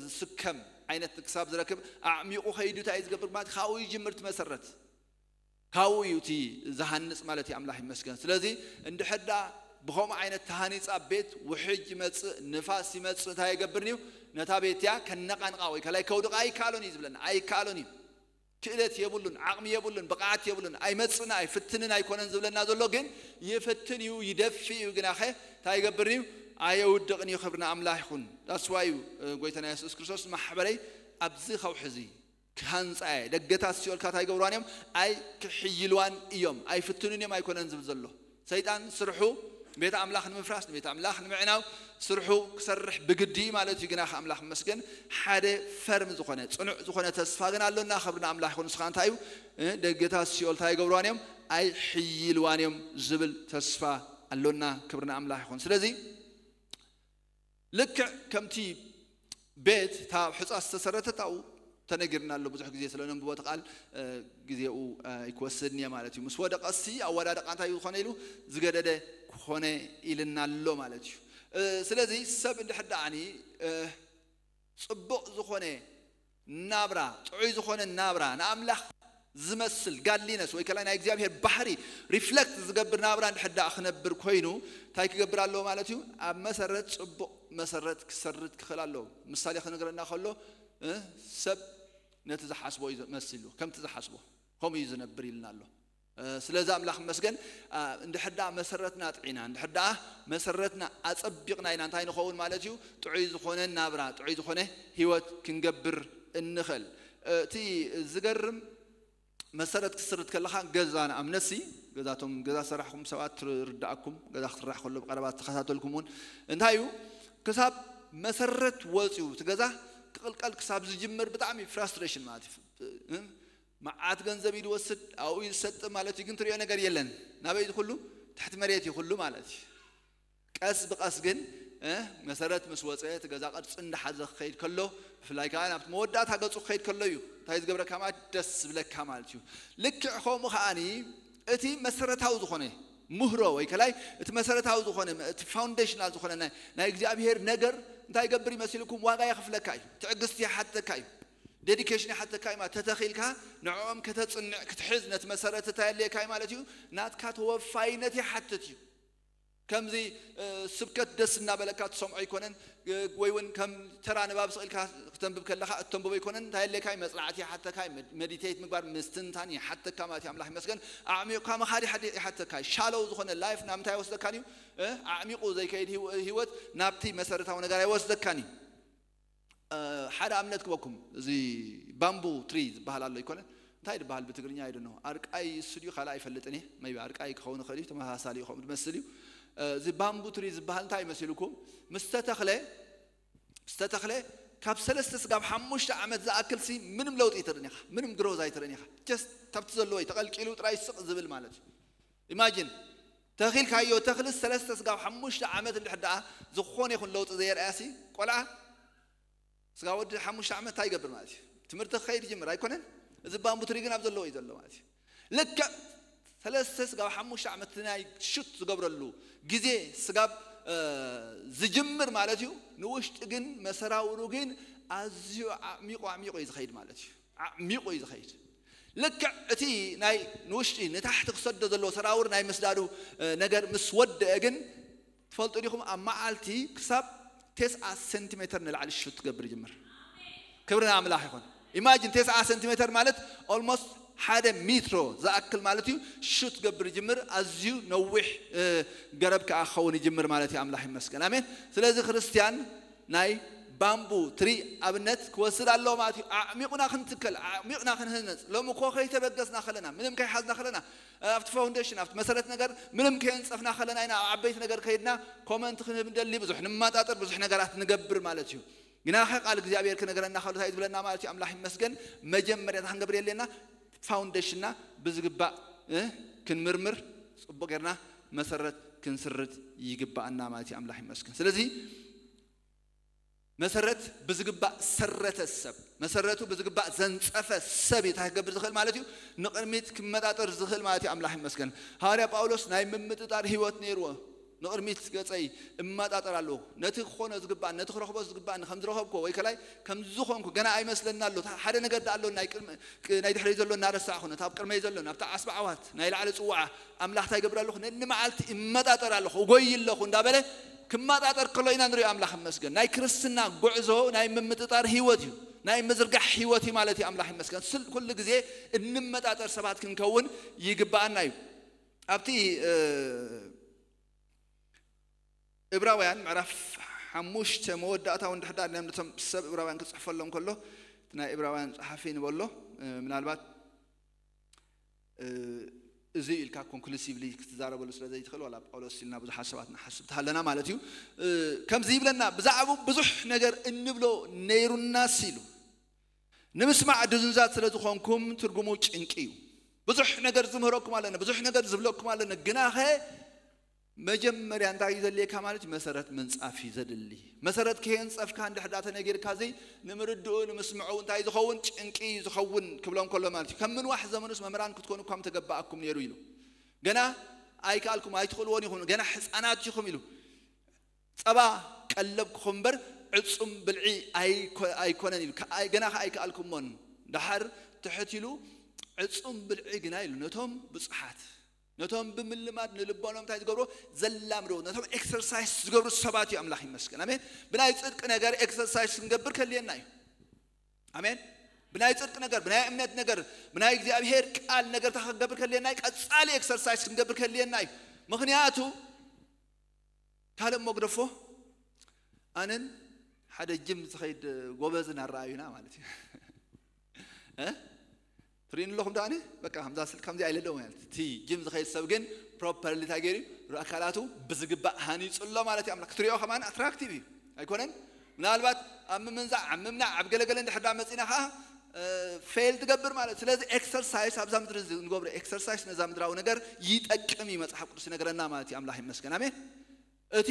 ዝስከም ዓይነት ክሳብ ዝረክብ ኣዕሚቑ ከይዱ እንታይ ዝገብር ማለት ካብኡ ይጅምር ትመሰረት። ካብኡ እዩ እቲ ዝሃንፅ ማለት እዩ። ኣምላኽ ይመስገን። ስለዚ እንድሕዳ ብኸምኡ ዓይነት ተሃኒፃ ቤት ውሕጅ ይመፅእ፣ ንፋስ ይመፅእ፣ እንታይ የገብር እዩ? ነታ ቤት እያ ከነቓንቓ ወይ ከላይ ከውድቓ ኣይከኣሎን እዩ ዝብለና። ኣይከኣሎን እዩ። ክእለት የብሉን፣ ዓቕሚ የብሉን፣ ብቕዓት የብሉን፣ ኣይመፅእን ኣይፍትንን ኣይኮነን ዝብለና ዘሎ ግን ይፍትን እዩ፣ ይደፊ እዩ። ግናኸ እንታይ ይገብር እዩ? ኣየውድቕን እዩ። ክብርና ኣምላኽ ይኹን። ዳስዋ እዩ ጎይታና የሱስ ክርስቶስ ማሕበረይ ኣብዚ ከውሒ እዚ ክሃንፃ እየ። ደገታት ሲኦልካ እንታይ ይገብርዋን እዮም? ኣይ ክሕይልዋን እዮም፣ ኣይፍትኑን እዮም ኣይኮነን ዝብል ዘሎ። ሰይጣን ስርሑ ቤት ኣምላኽ ንምፍራስ፣ ንቤት ኣምላኽ ንምዕናው ስርሑ ክሰርሕ ብግዲ ማለት እዩ። ግና ኣምላኽ መስገን ሓደ ፈርም ዝኾነ ፅኑዕ ዝኾነ ተስፋ ግን ኣሎና። ክብርና ኣምላኽ ይኹን። ንስኻ እንታይ እዩ? ደገታት ሲኦል እንታይ ይገብርዋን እዮም? ኣይሕይልዋን እዮም ዝብል ተስፋ ኣሎና። ክብርና ኣምላኽ ይኹን። ስለዚ ልክዕ ከምቲ ቤት እታ ኣብ ሑፃ ዝተሰረተት ኣብኡ ተነጊርና ኣሎ። ብዙሕ ግዜ ስለ ነንብቦ እቲ ቃል ግዜኡ ኣይክወስድን እየ ማለት እዩ። ምስ ወደቐሲ ኣወዳድቓ እንታይ ዝኾነ ኢሉ ዝገደደ ክኾነ ኢልና ኣሎ ማለት እዩ። ስለዚ ሰብ እንድሕር ደኣኒ ፅቡቕ ዝኾነ ናብራ፣ ጥዑይ ዝኾነ ናብራ፣ ንኣምላኽ ዝመስል ጋድሊነስ ወይ ከላ ናይ እግዚኣብሔር ባህሪ ሪፍለክት ዝገብር ናብራ እንድሕር ደኣ ክነብር ኮይኑ እንታይ ክገብር ኣለዎ ማለት እዩ? ኣብ መሰረት ፅቡቕ መሰረት ክሰርት ክኽእል ኣለዎ። ምሳሌ ክነግረና ከሎ ሰብ ነቲ ዝሓስቦ እዩ መሲሉ፣ ከምቲ ዝሓስቦ ከምኡ እዩ ዝነብር ኢልና ኣሎ። ስለዚ ኣምላኽ መስገን። እንድሕር ደኣ መሰረትና ጥዒና፣ እንድሕር ደኣ መሰረትና ኣፀቢቕና ኢና እንታይ ንኸውን ማለት እዩ? ጥዑይ ዝኾነ ናብራ፣ ጥዑይ ዝኾነ ህይወት ክንገብር እንኽእል። እቲ ዝገርም መሰረት ክስርት ከለኻ ገዛ ንኣብነሲ ገዛቶም ገዛ ሰራሕኩም ሰባት ትርዳእኩም፣ ገዛ ክስራሕ ከሎ ብቐረባ ተኸታተልኩም እውን እንታይ እዩ ክሳብ መሰረት ወፂኡ እቲ ገዛ ክቕልቀል ክሳብ ዝጅምር ብጣዕሚ ፍራስትሬሽን ማለት እዩ። መዓት ገንዘብ እዩ ዝወስድ ኣብኡ እዩ ዝሰጥ ማለት እዩ። ግን ትሪኦ ነገር የለን። ናበይ እዚ ኩሉ ትሕቲ መሬት እዩ ኩሉ ማለት እዩ። ቀስ ብቐስ ግን መሰረት ምስ ወፀ እቲ ገዛ ቅርፂ እንዳሓዘ ክኸይድ ከሎ ብፍላይ ከዓ ናብቲ መወዳእታ ገፁ ክኸይድ ከሎ እዩ እንታይ ዝገብረካ ማለት ደስ ዝብለካ ማለት እዩ። ልክዕ ከምኡ ከዓኒ እቲ መሰረታዊ ዝኾነ ምህሮ ወይ ከላይ እቲ መሰረታዊ ዝኾነ እቲ ፋውንዴሽናል ዝኾነ ናይ እግዚኣብሄር ነገር እንታይ ይገብር ይመሲልኩም ዋጋ የኽፍለካ እዩ። ትዕግስቲ ይሓተካ እዩ። ዴዲኬሽን ይሓተካ እዩ ማለት ተተኺልካ ንዕኦም ከተፅንዕ ክትሕዝ ነቲ መሰረት እንታይ የድልየካ እዩ ማለት እዩ። ናትካ ተወፋይነት ይሓትት እዩ። ከምዚ ስብከት ደስ እናበለካ ትሰምዖ ኣይኮነን። ወይ እውን ከም ተራ ንባብ ስቕ ኢልካ ክተንብብ ከለኻ እተንብቦ ኣይኮነን። እንታይ የድልየካ እዩ? መፅናዕቲ ይሓተካ እዩ። መዲቴት ምግባር ምስትንታን ይሓተካ ማለት እዩ። ኣምላኽ ይመስገን። ኣዕሚቑካ ምኻድ ይሓተካ እዩ። ሻሎው ዝኾነ ላይፍ ናብ ምንታይ ይወስደካን እዩ? ኣዕሚቑ ዘይከይድ ህይወት ናብቲ መሰረታዊ ነገር ኣይወስደካን እዩ። ሓደ ኣብነት ክበኩም። እዚ ባምቡ ትሪ ዝበሃል ኣሎ ኣይኮነን? እንታይ ዝበሃል ብትግርኛ? I don't know። ኣርቃይ እሱ ድዩ ካልኣ ኣይፈልጥን እየ። maybe ኣርቃይ ክኸውን ይኽእል እዩ፣ ተመሳሳሊ እዩ ከምኡ ዝመስል እዩ። እዚ ባምቡ ትሪ ዝበሃል እንታይ መሲልኩም? ምስ ተተኽለ ምስ ተተኽለ ካብ ሰለስተ ስጋብ ሓሙሽተ ዓመት ዝኣክል ሲ ምንም ለውጢ ኣይትርእን ኢኻ፣ ምንም ግሮዝ ኣይትርእን ኢኻ። ጀስት ካብቲ ዘለዎ እዩ ተቐልቂሉ ጥራይ ስቕ ዝብል ማለት እዩ። ኢማጂን ተኺልካዮ ተኽሊ ሰለስተ ስጋብ ሓሙሽተ ዓመት እንድሕር ደኣ ዝኾነ ይኹን ለውጢ ዘየርኣያ ሲ ቆልዓ ስጋ ወዲ ሓሙሽተ ዓመት እንታይ ይገብር ማለት እዩ? ትምህርቲ ክኸይድ ይጅምር ኣይኮነን? እዚ ባምቡ ትሪ ግን ኣብ ዘለዎ እዩ ዘሎ ማለት እዩ። ልክዕ ሰለስተ ስጋብ ሓሙሽተ ዓመት ናይ ሹት ዝገብረሉ ግዜ ስጋብ ዝጅምር ማለት እዩ። ንውሽጢ ግን መሰራውሩ ግን ኣዝዩ ኣዕሚቑ ኣዕሚቑ እዩ ዝኸይድ ማለት እዩ። ኣዕሚቑ እዩ ዝኸይድ። ልክዕ እቲ ናይ ንውሽጢ ንታሕቲ ክሰዶ ዘለዎ ሰራውር ናይ ምስዳዱ ነገር ምስ ወደአ ግን ትፈልጡ ዲኹም ኣብ መዓልቲ ክሳብ ተስዓ ሴንቲሜተር ንላዕሊ ሹት ትገብር ይጅምር። ክብሪ ንኣምላኽ ይኹን። ኢማጂን ተስዓ ሴንቲሜተር ማለት ኦልሞስት ሓደ ሜትሮ ዝኣክል ማለት እዩ። ሹት ገብር ይጅምር። ኣዝዩ ነዊሕ ገረብ ከዓ ክኸውን ይጅምር ማለት እዩ። ኣምላኽ ይመስገን። ኣሜን። ስለዚ ክርስትያን ናይ ባምቡ ትሪ ኣብነት ክወስድ ኣለዎ ማለት እዩ። ኣዕሚቑና ክንትከል፣ ኣዕሚቑና ክንህነፅ። ሎሚ እኮ ከይተበገስና ከለና፣ ምንም ከይሓዝና ከለና፣ ኣብቲ ፋውንዴሽን ኣብቲ መሰረት ነገር ምንም ከየንፀፍና ከለና ኢና ኣብ ዓበይቲ ነገር ከይድና ኮመንት ክንህብ ንደሊ፣ ብዙሕ ንማጣጠር፣ ብዙሕ ነገራት ንገብር ማለት እዩ። ግናኸ ቃል እግዚኣብሔር ክነገረና ከሎ እንታይ ዝብለና ማለት እዩ? ኣምላኽ ይመስገን። መጀመርያ እንታይ ክንገብር የድልየና? ፋውንዴሽንና ብዝግባእ ክንምርምር፣ ፅቡቅ ጌርና መሰረት ክንስርት ይግባኣና ማለት እዩ። ኣምላኽ ይመስገን። ስለዚ መሰረት ብዝግባእ ሰረተ ሰብ፣ መሰረቱ ብዝግባእ ዘንጸፈ ሰብ እዩ እንታይ ክገብር ዝኽእል ማለት እዩ? ንቕድሚት ክመጣጠር ዝኽእል ማለት እዩ። ኣምላኽ ይመስገን። ሃዋርያ ጳውሎስ ናይ ምምጥጣር ህይወት ነይርዎ። ንቕድሚት ገጸይ እመጣጠር ኣለኹ፣ ነቲ ክኾኖ ዝግባእ፣ ነቲ ክረኽቦ ዝግባእኒ ከም ዝረኸብኮ ወይ ከላይ ከም ዝኾንኩ ገና ኣይመስለና ኣሎ። ሓደ ነገር ደኣ ኣሎ፣ ናይ ቅድሚ ናይ ድሕረይ ዘሎ እናረሳዕኹ ነቲ ኣብ ቅድመይ ዘሎ ናብቲ ዓስቢ ዓዋት ናይ ላዕሊ ጽዋዓ ኣምላኽ እንታይ ይገብር ኣለኹ? ነኒ መዓልቲ እመጣጠር ኣለኹ፣ እጎይ ኣለኹ እንዳበለ ክመጣጠር ከሎ ኢና ንሪኦ። ኣምላኽ ይመስገን። ናይ ክርስትና ጉዕዞ ናይ ምምጥጣር ህይወት እዩ፣ ናይ ምዝርጋሕ ህይወት እዩ ማለት እዩ። ኣምላኽ ይመስገን። ስል ኩሉ ግዜ እንመጣጠር ሰባት ክንከውን ይግባኣና እዩ። ኣብቲ እብራውያን ምዕራፍ ሓሙሽተ መወዳእታዊ እንድሕር ደኣ ነቶም ሰብ እብራውያን ክጽሕፈሎም ከሎ እቲ ናይ እብራውያን ጸሓፊ ንበሎ ምናልባት እዚ ኢልካ ኮንክሉሲቭሊ ክትዛረበሉ ስለ ዘይትኽእል ዋላ ጳውሎስ ኢልና ብዙሓት ሰባት ንሓስብ ተሃለና ማለት እዩ። ከምዚ ይብለና፣ ብዛዕባኡ ብዙሕ ነገር እንብሎ ነይሩናስ ኢሉ፣ ንምስማዕ ድዙዛት ስለ ዝኾንኩም ትርጉሙ ጭንቂ እዩ። ብዙሕ ነገር ዝምህረኩም ኣለና፣ ብዙሕ ነገር ዝብለኩም ኣለና፣ ግናኸ መጀመርያ እንታይ እዩ ዘድልየካ ማለት እዩ? መሰረት ምንጻፍ እዩ ዘድሊ። መሰረት ከየንጸፍካ እንድሕር ዳ ተነጊርካ እዚ ንምርድኡ ንምስምዑ እንታይ ዝኸውን ጭንቂ እዩ ዝኸውን ክብሎም ከሎ ማለት እዩ። ከም ምንዋሕ ዘመኑስ መምህራን ክትኮኑ እኳ ምተገባኣኩም ነይሩ ኢሉ። ገና ኣይከኣልኩም ኣይትኽእልዎን ኢኹም፣ ገና ሕፃናት ኢኹም ኢሉ። ጸባ ቀለብኩም እምበር ዕጹም ብልዒ ኣይኮነን ኢሉ። ገና ከ ኣይከኣልኩሞን። ደሓር ትሕት ኢሉ ዕጹም ብልዒ ግና ኢሉ ነቶም ብጹሓት ነቶም ብምልማድ ንልቦኖም እንታይ ዝገብሩ ዘላምዶ ነቶም ኤክሰርሳይስ ዝገብሩ ሰባት እዩ። ኣምላኽ ይመስገን። ኣሜን። ብናይ ጽድቂ ነገር ኤክሰርሳይስ ክንገብር ከልየና እዩ። ኣሜን። ብናይ ጽድቂ ነገር፣ ብናይ እምነት ነገር፣ ብናይ እግዚኣብሔር ቃል ነገር እንታይ ክንገብር ከልየና እዩ? ቀጻሊ ኤክሰርሳይስ ክንገብር ከልየና እዩ። ምኽንያቱ ካልእ መግደፎ ኣነን ሓደ ጅም ዝኸይድ ጎበዝን ኣረኣዩና ማለት እዩ። ትርእይኒ ኣለኹም ደኣ በቃ ከምዛ ስል ከምዚ ኣይለለዎ ማለት እቲ ጅም ዝኸይድ ሰብ ግን ፕሮፐርሊ እንታይ ገይሩ ኣካላቱ ብዝግባእ ሃኒፁ ኣሎ ማለት እዩ። ኣምላኽ ክትሪኦ ከማን ኣትራክቲቭ እዩ ኣይኮነን? ምናልባት ኣብ ምምንዛዕ ኣብ ምምናዕ ኣብ ገለገለ እንድሕር ዳ መፂና ከዓ ፌል ትገብር ማለት። ስለዚ ኤክሰርሳይስ ኣብዛ ምድሪ ንገብሮ ኤክሰርሳይስ ነዛ ምድራዊ ነገር ይጠቅም እዩ መፅሓፍ ቅዱስ ይነግረና ማለት እዩ። ኣምላኽ ይመስገን። ኣሜን። እቲ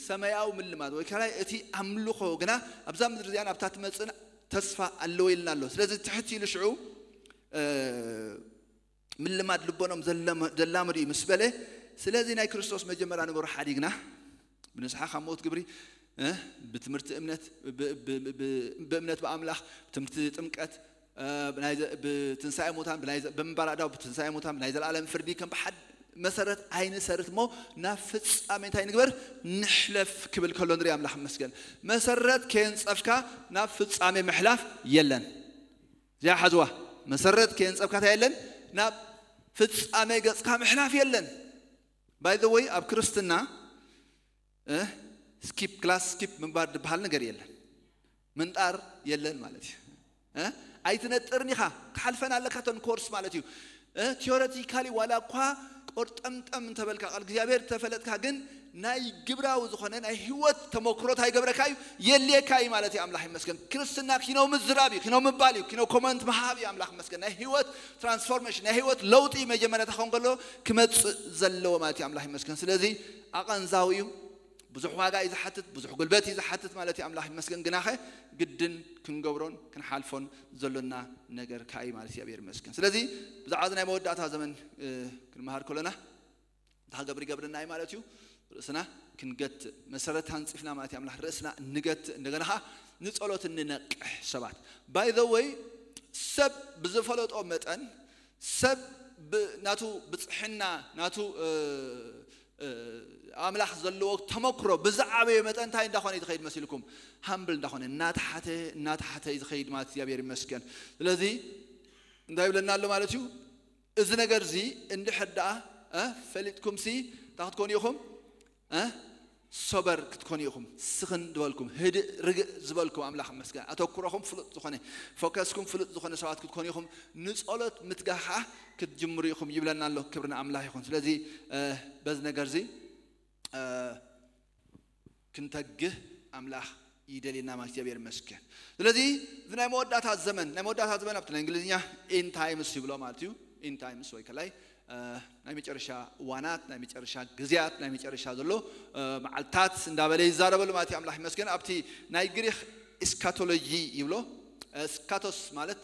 ሰማያዊ ምልማድ ወይ ከላይ እቲ ኣምልኾ ግና ኣብዛ ምድሪ እዚኣ ናብታ ትመፅእ ተስፋ ኣለዎ ኢልና ኣሎ። ስለዚ ትሕት ኢሉ ሽዑ ምልማድ ልቦኖም ዘላምድ እዩ ምስ በለ፣ ስለዚ ናይ ክርስቶስ መጀመርያ ነገሩ ሓዲግና ብንስሓ ካብ ሞት ግብሪ ብትምህርቲ እምነት ብእምነት ብኣምላኽ ብትምህርቲ ጥምቀት ብትንሳኤ ሙታን ብምንባር ኣእዳው ብትንሳኤ ሙታን ብናይ ዘለኣለም ፍርዲ ከም ብሓድ መሰረት ኣይንሰርት እሞ ናብ ፍጻሜ እንታይ ንግበር ንሕለፍ ክብል ከሎ ንርኢ። ኣምላኽ ይመስገን። መሰረት ከየንጸፍካ ናብ ፍጻሜ ምሕላፍ የለን። እዚኣ ሓዝዋ። መሰረት ከየንጸፍካ እንታይ የለን? ናብ ፍጻሜ ገጽካ ምሕላፍ የለን። ባይ ዘ ወይ ኣብ ክርስትና ስኪፕ ክላስ ስኪፕ ምንባር ዝበሃል ነገር የለን። ምንጣር የለን ማለት እዩ። ኣይትነጥርን ኢኻ። ክሓልፈን ኣለካ እተን ኮርስ ማለት እዩ። እ፣ ቲዮረቲካሊ ዋላ እኳ ቆርጠምጠም እንተበልካ ቃል እግዚኣብሔር ተፈለጥካ፣ ግን ናይ ግብራዊ ዝኾነ ናይ ህይወት ተመክሮ እንታይ ይገብረካ እዩ? የልየካ እዩ ማለት እዩ። ኣምላኽ ይመስገን። ክርስትና ኪኖ ምዝራብ እዩ፣ ኪኖ ምባል እዩ፣ ኪኖ ኮመንት ምሃብ እዩ። ኣምላኽ ይመስገን። ናይ ህይወት ትራንስፎርሜሽን፣ ናይ ህይወት ለውጢ መጀመርያ ተኾን ከሎ ክመጽእ ዘለዎ ማለት እዩ። ኣምላኽ ይመስገን። ስለዚ ኣቐንዛዊ እዩ። ብዙሕ ዋጋ እዩ ዝሓትት፣ ብዙሕ ጉልበት እዩ ዝሓትት ማለት እዩ። ኣምላኽ ይመስገን። ግናኸ ግድን ክንገብሮን ክንሓልፎን ዘሎና ነገር ከኣ እዩ ማለት እዩ። እግዚኣብሔር ይመስገን። ስለዚ ብዛዕባ እዚ ናይ መወዳእታ ዘመን እ፣ ክንመሃር ከሎና እንታይ ክገብር ይገብረና እዩ ማለት እዩ? ርእስና ክንገትእ መሰረት ኣንጺፍና ማለት እዩ። ኣምላኽ ርእስና እንገትእ፣ እንደገና ኸዓ ንጸሎት እንነቅሕ ሰባት። By the way፣ ሰብ ብዝፈለጦ መጠን፣ ሰብ ብ-፣ ናቱ ብጽሕና፣ ናቱ እ፣ እ፣ ኣምላኽ ዘለዎ ተመክሮ ብዝዓበየ መጠን እንታይ እንዳኾነ እዩ ዝኸይድ መሲልኩም? ሃምብል እንዳኾነ፣ እናተሓተ እናተሓተ እዩ ዝኸይድ ማለት እግዚኣብሔር ይመስገን። ስለዚ እንታይ ይብለና ኣሎ ማለት እዩ? እዚ ነገር እዚ እንድሕር ደኣ እ፣ ፈሊጥኩም ሲ እንታይ ክትኮኑ ኢኹም? እ፣ ሶበር ክትኮኑ ኢኹም። ስኽን ዝበልኩም፣ ህድእ ርግእ ዝበልኩም፣ ኣምላኽ ይመስገን። ኣተኩሮኹም ፍሉጥ ዝኾነ፣ ፎከስኩም ፍሉጥ ዝኾነ ሰባት ክትኮኑ ኢኹም። ንጸሎት ምትጋህ ኸዓ ክትጅምሩ ኢኹም ይብለና ኣሎ። ክብሪ ንኣምላኽ ይኹን። ስለዚ እ፣ በዚ ነገር እዚ እ፣ ክንተግህ ኣምላኽ ይደልየና ማለት እግዚኣብሔር ይመስገን። ስለዚ እዚ ናይ መወዳእታ ዘመን፣ ናይ መወዳእታ ዘመን ኣብቲ ናይ እንግሊዝኛ ኢንድ ታይምስ ይብሎ ማለት እዩ። ኢንድ ታይምስ ወይ ከላይ እ፣ ናይ መጨረሻ እዋናት፣ ናይ መጨረሻ ግዜያት፣ ናይ መጨረሻ ዘሎ እ፣ መዓልታት እንዳበለ ይዛረበሉ ማለት እዩ። ኣምላኽ ይመስገን። ኣብቲ ናይ ግሪኽ ኤስካቶሎጂ ይብሎ። እ፣ ስካቶስ ማለት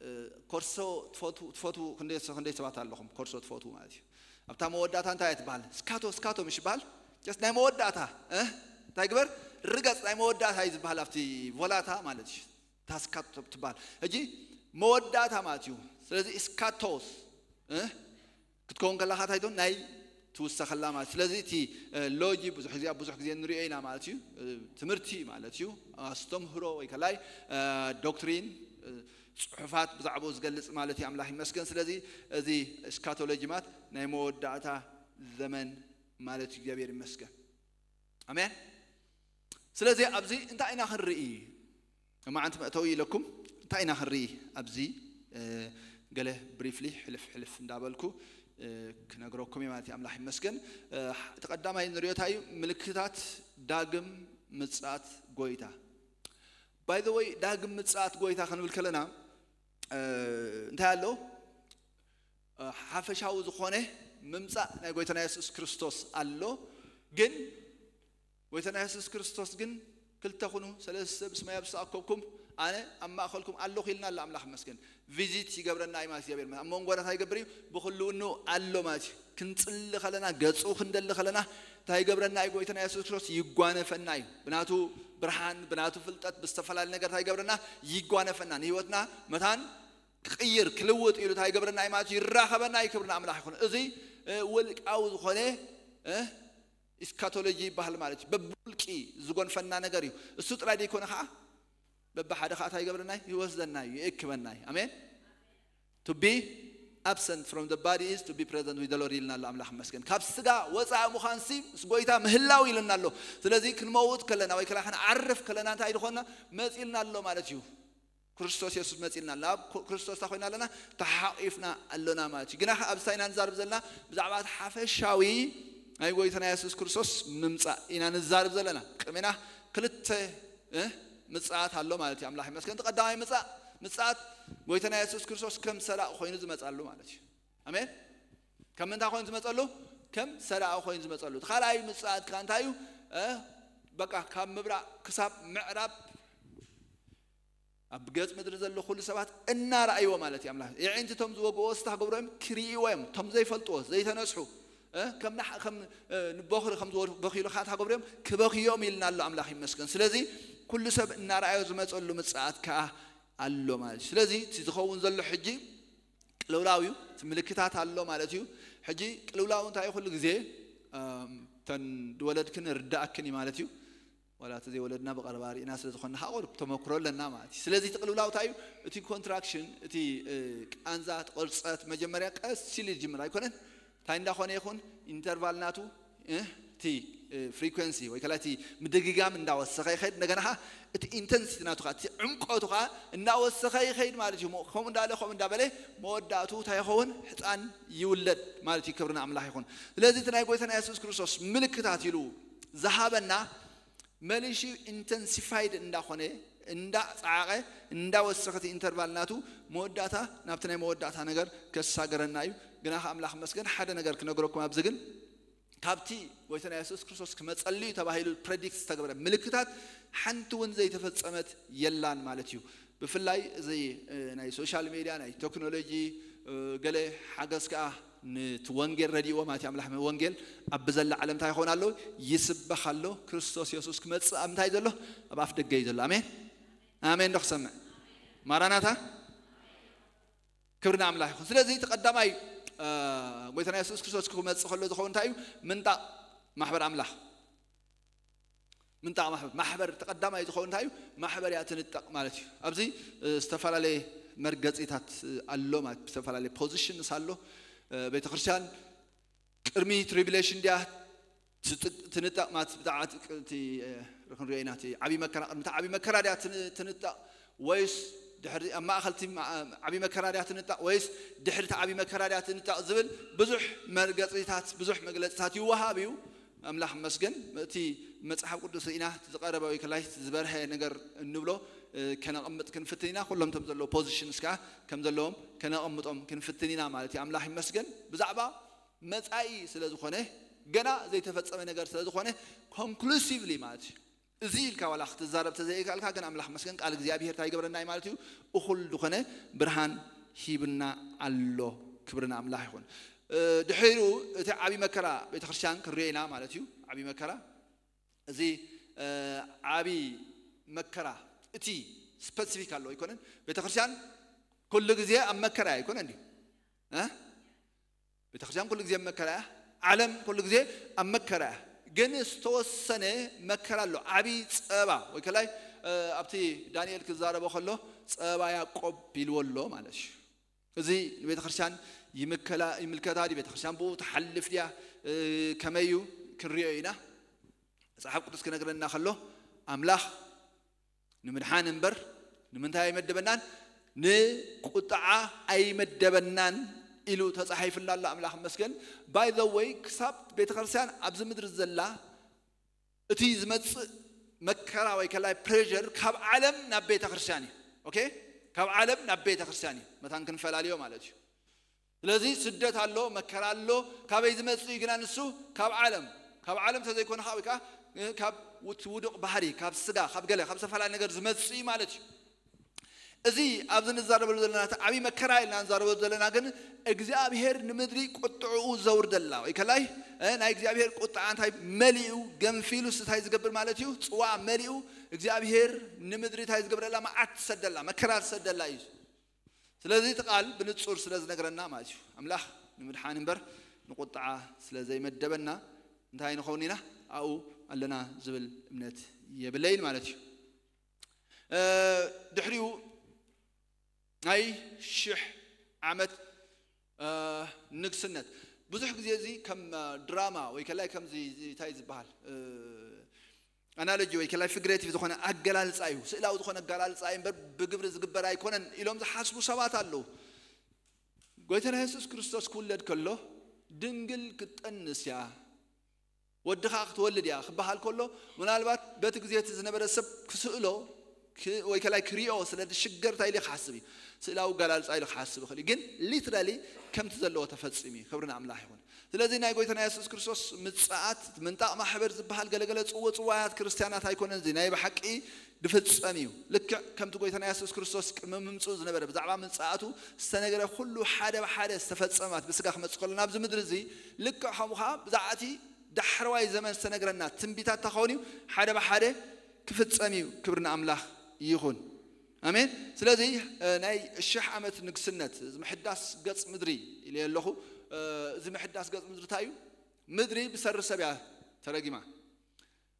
እ፣ ኮርሶ ትፈትዉ ትፈትዉ ክንደይ ክንደይ ሰባት ኣለኹም ኮርሶ ትፈትዉ ማለት እዩ። ኣብታ መወዳእታ እንታይ እያ ትበሃል? ስካቶ ስካቶ ምሽ ይበሃል። ጀስት ናይ መወዳእታ እ፣ እንታይ ግበር ርገጽ ናይ መወዳእታ እዩ ዝበሃል ኣብቲ ቮላታ ማለት እዩ። እታ ስካቶ ትበሃል። ሕጂ መወዳእታ ማለት እዩ። ስለዚ ስካቶስ እ፣ ክትከውን ከላኻ እንታይ ትኾን? ናይ ትውሰኸላ ማለት። ስለዚ እቲ እ፣ ሎጂ ብዙሕ ግዜ ኣብ ብዙሕ ግዜ ንሪኦ ኢና ማለት እዩ። እ፣ ትምህርቲ ማለት እዩ። ኣስተምህሮ ወይ ከላይ እ፣ ዶክትሪን እ፣ ጽሑፋት ብዛዕባኡ ዝገልጽ ማለት እዩ። ኣምላኽ ይመስገን። ስለዚ እዚ ኤስካቶሎጂ ማለት ናይ መወዳእታ ዘመን ማለት እዩ። እግዚኣብሔር ይመስገን። ኣሜን። ስለዚ ኣብዚ እንታይ ኢና ክንርኢ? መዓንቲ መእተዊ ኢለኩም እንታይ ኢና ክንርኢ ኣብዚ እ፣ ገለ ብሪፍሊ ሕልፍ ሕልፍ እንዳበልኩ እ፣ ክነግረኩም እየ ማለት እዩ። ኣምላኽ ይመስገን። እ፣ እቲ ቀዳማይ ንሪኦ እንታይ እዩ? ምልክታት ዳግም ምጽኣት ጎይታ። By the way፣ ዳግም ምጽኣት ጎይታ ክንብል ከለና እ፣ እንታይ ኣሎ? እ፣ ሓፈሻዊ ዝኾነ ምምጻእ ናይ ጎይታና የሱስ ክርስቶስ ኣሎ። ግን ጎይታና የሱስ ክርስቶስ ግን ክልተ ኩኑ ሰለስተ ብስመይ ኣብ ዝተኣከብኩም ኣነ ኣብ ማእከልኩም ኣለኹ ኢልና ኣሎ። ኣምላኽ ይመስገን። ቪዚት ይገብረና እዩ ማለት እግዚኣብሔር ይመስገን። ኣብ መንጎና እንታይ ይገብር እዩ? ብህልውንኡ ኣሎ ማለት እዩ። ክንጽሊ ከለና፣ ገጹ ክንደሊ ከለና እንታይ ይገብረና እዩ? ጎይታና የሱስ ክርስቶስ ይጓነፈና እዩ። ብናቱ ብርሃን፣ ብናቱ ፍልጠት፣ ብዝተፈላለየ ነገር እንታይ ይገብረና? ይጓነፈና። ንህይወትና መታን ክቕይር፣ ክልውጥ ኢሉ እንታይ ይገብረና እዩ ማለት እዩ? ይራኸበና እዩ። ክብሪ ንኣምላኽ ይኹን። እዚ እ፣ ውልቃዊ ዝኾነ እ፣ ኢስካቶሎጂ ይበሃል ማለት እዩ። በብውልቂ ዝጎንፈና ነገር እዩ። እሱ ጥራይ ዘይኮነ ከዓ በብሓደ ከዓ እንታይ ይገብረና እዩ? ይወስደና እዩ፣ ይእክበና እዩ። ኣሜን። To be absent from the body is to be present with the Lord ኢልና ኣሎ። ኣምላኽ ይመስገን። ካብ ስጋ ወፃኢ ምዃን ሲ ምስ ጎይታ ምህላው ኢልና ኣሎ። ስለዚ ክንመውት ከለና ወይ ከላ ክንዓርፍ ከለና እንታይ ዝኾንና መፂልና ኣሎ ማለት እዩ። ክርስቶስ የሱስ መፂልና ኣሎ። ኣብ ኮ-፣ ክርስቶስ እንታይ ኮይና ኣለና? ተሓቂፍና ኣሎና ማለት እዩ። ግና ከ ኣብዚ እንታይ ኢና ንዛረብ ዘለና? ብዛዕባ እቲ ሓፈሻዊ ናይ ጎይታና የሱስ ክርስቶስ ምምፃእ ኢና ንዛረብ ዘለና። ቅድሜና ክልተ እ፣ ምጽኣት ኣሎ ማለት እዩ። ኣምላኽ ይመስገን። እቲ ቀዳማይ ምጽኣ-፣ ምጽኣት ጎይታና የሱስ ክርስቶስ ከም ሰራቂ ኮይኑ ዝመጻሉ ማለት እዩ። ኣሜን። ከም ምንታይ ኮይኑ ዝመጸሉ? ከም ሰራቂ ኮይኑ ዝመጸሉ። እቲ ካልኣይ ምጽኣት ከኣ እንታይ እዩ? እ፣ በቃ ካብ ምብራቕ ክሳብ ምዕራብ ኣብ ገጽ ምድሪ ዘሎ ኩሉ ሰባት እናረኣይዎ ማለት እዩ። ኣምላኽ የዒንቲ እቶም ዝወግእዎ ስታ ክገብሮ እዮም፣ ክርእይዎ እዮም። እቶም ዘይፈልጥዎ፣ ዘይተነስሑ እ፣ ከም ንሓ-፣ ከም እ፣ ንቦኽሪ ከም ዝበ-፣ በኽዩሉ ከዓ እንታይ ክገብሩ እዮም? ክበኽዮም ኢልና ኣሎ። ኣምላኽ ይመስገን። ስለዚ ኩሉ ሰብ እናረኣዮ ዝመጸሉ ምጽኣት ከዓ ኣሎ ማለት እዩ። ስለዚ እቲ ዝኸውን ዘሎ ሕጂ ቅልውላው እዩ። እቲ ምልክታት ኣሎ ማለት እዩ። ሕጂ ቅልውላው እንታይ እዩ? ኩሉ ግዜ እም፣ እተን ዝወለድክን ርዳእክን እዩ ማለት እዩ። ዋላ እቲ ዘይወለድና ብቐረባ ርኢና ስለ ዝኾንና ከዓ ቁሩብ ተመክሮ ኣለና ማለት እዩ። ስለዚ እቲ ቅልውላው እንታይ እዩ? እቲ ኮንትራክሽን፣ እቲ እ፣ ቃንዛ፣ እቲ ቅርፀት መጀመርያ ቀስ ኢሉ ይጅምር ኣይኮነን? እንታይ እንዳኾነ ይኹን ኢንተርቫል ናቱ እ፣ እቲ እቲ ፍሪኩንሲ ወይ ከላ እቲ ምድግጋም እንዳወሰኸ ይኸይድ። እንደገና ኸዓ እቲ ኢንተንሲቲ ናቱ ከዓ እቲ ዕምቆቱ ከዓ እንዳወሰኸ ይኸይድ ማለት እዩ። ከምኡ እንዳለ ከምኡ እንዳበለ መወዳእቱ እንታይ ይኸውን? ሕፃን ይውለድ ማለት እዩ። ክብሪ ንኣምላኽ ይኹን። ስለዚ እቲ ናይ ጎይታና የሱስ ክርስቶስ ምልክታት ኢሉ ዝሃበና መሊሹ ኢንተንሲፋይድ እንዳኾነ እንዳፀዓቐ እንዳወሰኸ እቲ ኢንተርቫል ናቱ መወዳእታ ናብቲ ናይ መወዳእታ ነገር ከሳገረና እዩ። ግና ከ ኣምላኽ መስገን ሓደ ነገር ክነግረኩም ኣብዚ ግን ካብቲ ጎይታና የሱስ ክርስቶስ ክመፀሉ እዩ ተባሂሉ ፕሬዲክት ዝተገብረ ምልክታት ሓንቲ እውን ዘይተፈፀመት የላን ማለት እዩ። ብፍላይ እዚ ናይ ሶሻል ሜድያ ናይ ቴክኖሎጂ ገለ ሓገዝ ከዓ ነቲ ወንጌል ረድእዎ ማለት እዩ። ኣምላኽ ወንጌል ኣብ ብዘላ ዓለም እንታይ ይኸውን ኣሎ? ይስበኽ ኣሎ። ክርስቶስ የሱስ ክመፅእ ኣብ እንታይ ዘሎ? ኣብ ኣፍ ደገ እዩ ዘሎ። ኣሜን ኣሜን። ዶ ክሰምዕ? ማራናታ። ክብሪ ንኣምላኽ ይኹን። ስለዚ እቲ ቀዳማይ ጎይታና የሱስ ክርስቶስ ክመፅእ ከሎ ዝኸውን እንታይ እዩ? ምንጣቕ ማሕበር ኣምላኽ። ምንጣቕ ማሕበር ማሕበር ተቐዳማይ ዝኸውን እንታይ እዩ? ማሕበር እያ ትንጠቕ ማለት እዩ። ኣብዚ ዝተፈላለየ መርገፂታት ኣሎ ማለት ዝተፈላለየ ፖዚሽንስ ኣሎ። ቤተክርስትያን ቅድሚ ትሪቢሌሽን ድያ ትንጠቕ ማለት ብጣዕቲ ክንሪኦ ኢና። ዓብዪ መከራ ቅድሚ ዓብዪ መከራ ድያ ትንጠቕ ወይስ ድሕሪ ኣብ ማእኸል ዓብዪ መከራ ድያ ትንጠቕ ወይስ ድሕሪ ዓብዪ መከራ ድያ ትንጠቕ ዝብል ብዙሕ መርገፂታት ብዙሕ መግለፅታት ይወሃብ እዩ። ኣምላኽ መስገን እቲ መፅሓፍ ቅዱስ ርኢና ዝቐረበ ወይ ከላይ ዝበርሀ ነገር እንብሎ ከነቐምጥ ክንፍትን ኢና። ኩሎም ቶም ዘለዎ ፖዚሽንስ ከዓ ከም ዘለዎም ከነቐምጦም ክንፍትን ኢና ማለት እዩ። ኣምላኽ ይመስገን ብዛዕባ መፃኢ ስለ ዝኾነ ገና ዘይተፈፀመ ነገር ስለ ዝኾነ ኮንክሉሲቭሊ ማለት እዩ። እዚ ኢልካ ዋላ ክትዛረብ ተዘይካልካ ግን ኣምላኽ መስገን ቃል እግዚኣብሔር እንታይ ይገብረና እዩ ማለት እዩ። እኹል ዝኾነ ብርሃን ሂብና ኣሎ። ክብርና ኣምላኽ ይኹን። ድሕሪኡ እቲ ዓብዪ መከራ ቤተክርስትያን ክንሪኦ ኢና ማለት እዩ። ዓብዪ መከራ እዚ ዓብዪ መከራ እቲ ስፐሲፊክ ኣሎ ኣይኮነን። ቤተክርስትያን ኩሉ ግዜ ኣብ መከራ ኣይኮነን ድዩ? ቤተክርስትያን ኩሉ ግዜ ኣብ መከራ እያ። ዓለም ኩሉ ግዜ ኣብ መከራ እያ። ግን ዝተወሰነ መከራ ኣሎ። ዓብዪ ፀባ ወይ ከላይ ኣብቲ ዳንኤል ክዛረቦ ከሎ ፀባ ያዕቆብ ኢልዎ ኣሎ ማለት እዩ። እዚ ንቤተክርስትያን ይምልከታ ድዩ? ቤተክርስትያን ብኡ ትሓልፍ ድያ? ከመይ እዩ ክንሪኦ ኢና። መፅሓፍ ቅዱስ ክነግረና ከሎ ኣምላኽ ንምድሓን እምበር ንምንታይ ኣይመደበናን? ንቁጥዓ ኣይመደበናን ኢሉ ተፃሒፉላ ኣሎ። ኣምላኽ መስገን። ባይ ዘ ወይ ክሳብ ቤተክርስትያን ኣብዚ ምድሪ ዘላ እቲ ዝመፅእ መከራ ወይ ከላይ ፕሬር ካብ ዓለም ናብ ቤተክርስትያን እዩ። ኦኬ፣ ካብ ዓለም ናብ ቤተክርስትያን እዩ። መታን ክንፈላልዮ ማለት እዩ። ስለዚ ስደት ኣሎ፣ መከራ ኣሎ። ካበይ ዝመፅእ እዩ ግና ንሱ? ካብ ዓለም። ካብ ዓለም ተዘይኮነ ከዓ ወይ ከዓ ካብ ውዱቅ ባህሪ ካብ ስጋ ካብ ገለ ካብ ዝተፈላለየ ነገር ዝመፅእ እዩ ማለት እዩ። እዚ ኣብዚ ንዛረበሉ ዘለና እቲ ዓብዪ መከራ ኢልና ንዛረበሉ ዘለና ግን እግዚኣብሔር ንምድሪ ቁጥዕኡ ዘውርደላ ወይ ከላይ ናይ እግዚኣብሔር ቁጥዓ እንታይ መሊኡ ገንፊሉ እንታይ ዝገብር ማለት እዩ? ፅዋ መሊኡ እግዚኣብሔር ንምድሪ እንታይ ዝገብረላ? መዓት ትሰደላ፣ መከራ ትሰደላ እዩ። ስለዚ እቲ ቃል ብንጹር ስለ ዝነግረና ማለት እዩ ኣምላኽ ንምድሓን እምበር ንቁጥዓ ስለ ዘይመደበና እንታይ ንኸውን ኢና ኣብኡ ኣለና ዝብል እምነት የብለይን ማለት እዩ። ድሕሪኡ ናይ ሽሕ ዓመት ንግስነት ብዙሕ ግዜ እዚ ከም ድራማ ወይ ከላይ ከምዚ እንታይ ዝበሃል ኣናሎጂ ወይ ከላይ ፊግሬቲቭ ዝኾነ ኣገላልፃ እዩ፣ ስእላዊ ዝኾነ ኣገላልፃ እዩ እምበር ብግብሪ ዝግበር ኣይኮነን ኢሎም ዝሓስቡ ሰባት ኣለዉ። ጎይታና የሱስ ክርስቶስ ክውለድ ከሎ ድንግል ክትጠንስ እያ፣ ወድኻ ክትወልድ እያ ክበሃል ከሎ ምናልባት በቲ ግዜ እቲ ዝነበረ ሰብ ክስእሎ ወይ ከላይ ክሪኦ ስለ ዝሽገር እንታይ ኢሉ ክሓስብ እዩ፣ ስእላዊ ኣገላልፃ ኢሉ ክሓስብ ይኽእል እዩ። ግን ሊትራሊ ከምቲ ዘለዎ ተፈፂሙ እዩ። ክብሪ ንኣምላኽ ይኹን። ስለዚ ናይ ጎይታና የሱስ ክርስቶስ ምጽኣት ምንጣቕ ማሕበር ዝበሃል ገለገለ ጽዎ ጽዋያት ክርስትያናት ኣይኮነን። እዚ ናይ ብሓቂ ድፍጸም እዩ። ልክዕ ከምቲ ጎይታና የሱስ ክርስቶስ ቅድሚ ምምጽኡ ዝነበረ ብዛዕባ ምጽኣቱ ዝተነገረ ኩሉ ሓደ ብሓደ ዝተፈጸማት ብስጋ ክመጽእ ከሎ ናብዚ ምድሪ እዚ ልክዕ ከምኡ ከዓ ብዛዕባ እቲ ዳሕረዋይ ዘመን ዝተነግረና ትንቢታት ተኸውን እዩ ሓደ ብሓደ ክፍጸም እዩ። ክብሪ ንኣምላኽ ይኹን። ኣሜን። ስለዚ ናይ ሽሕ ዓመት ንግስነት እዚ ምሕዳስ ገጽ ምድሪ ኢለ ኣለኹ። እዚ ምሕዳስ ገጽ ምድሪ እንታይ እዩ? ምድሪ ብሰሪ ሰብ እያ ተረጊማ።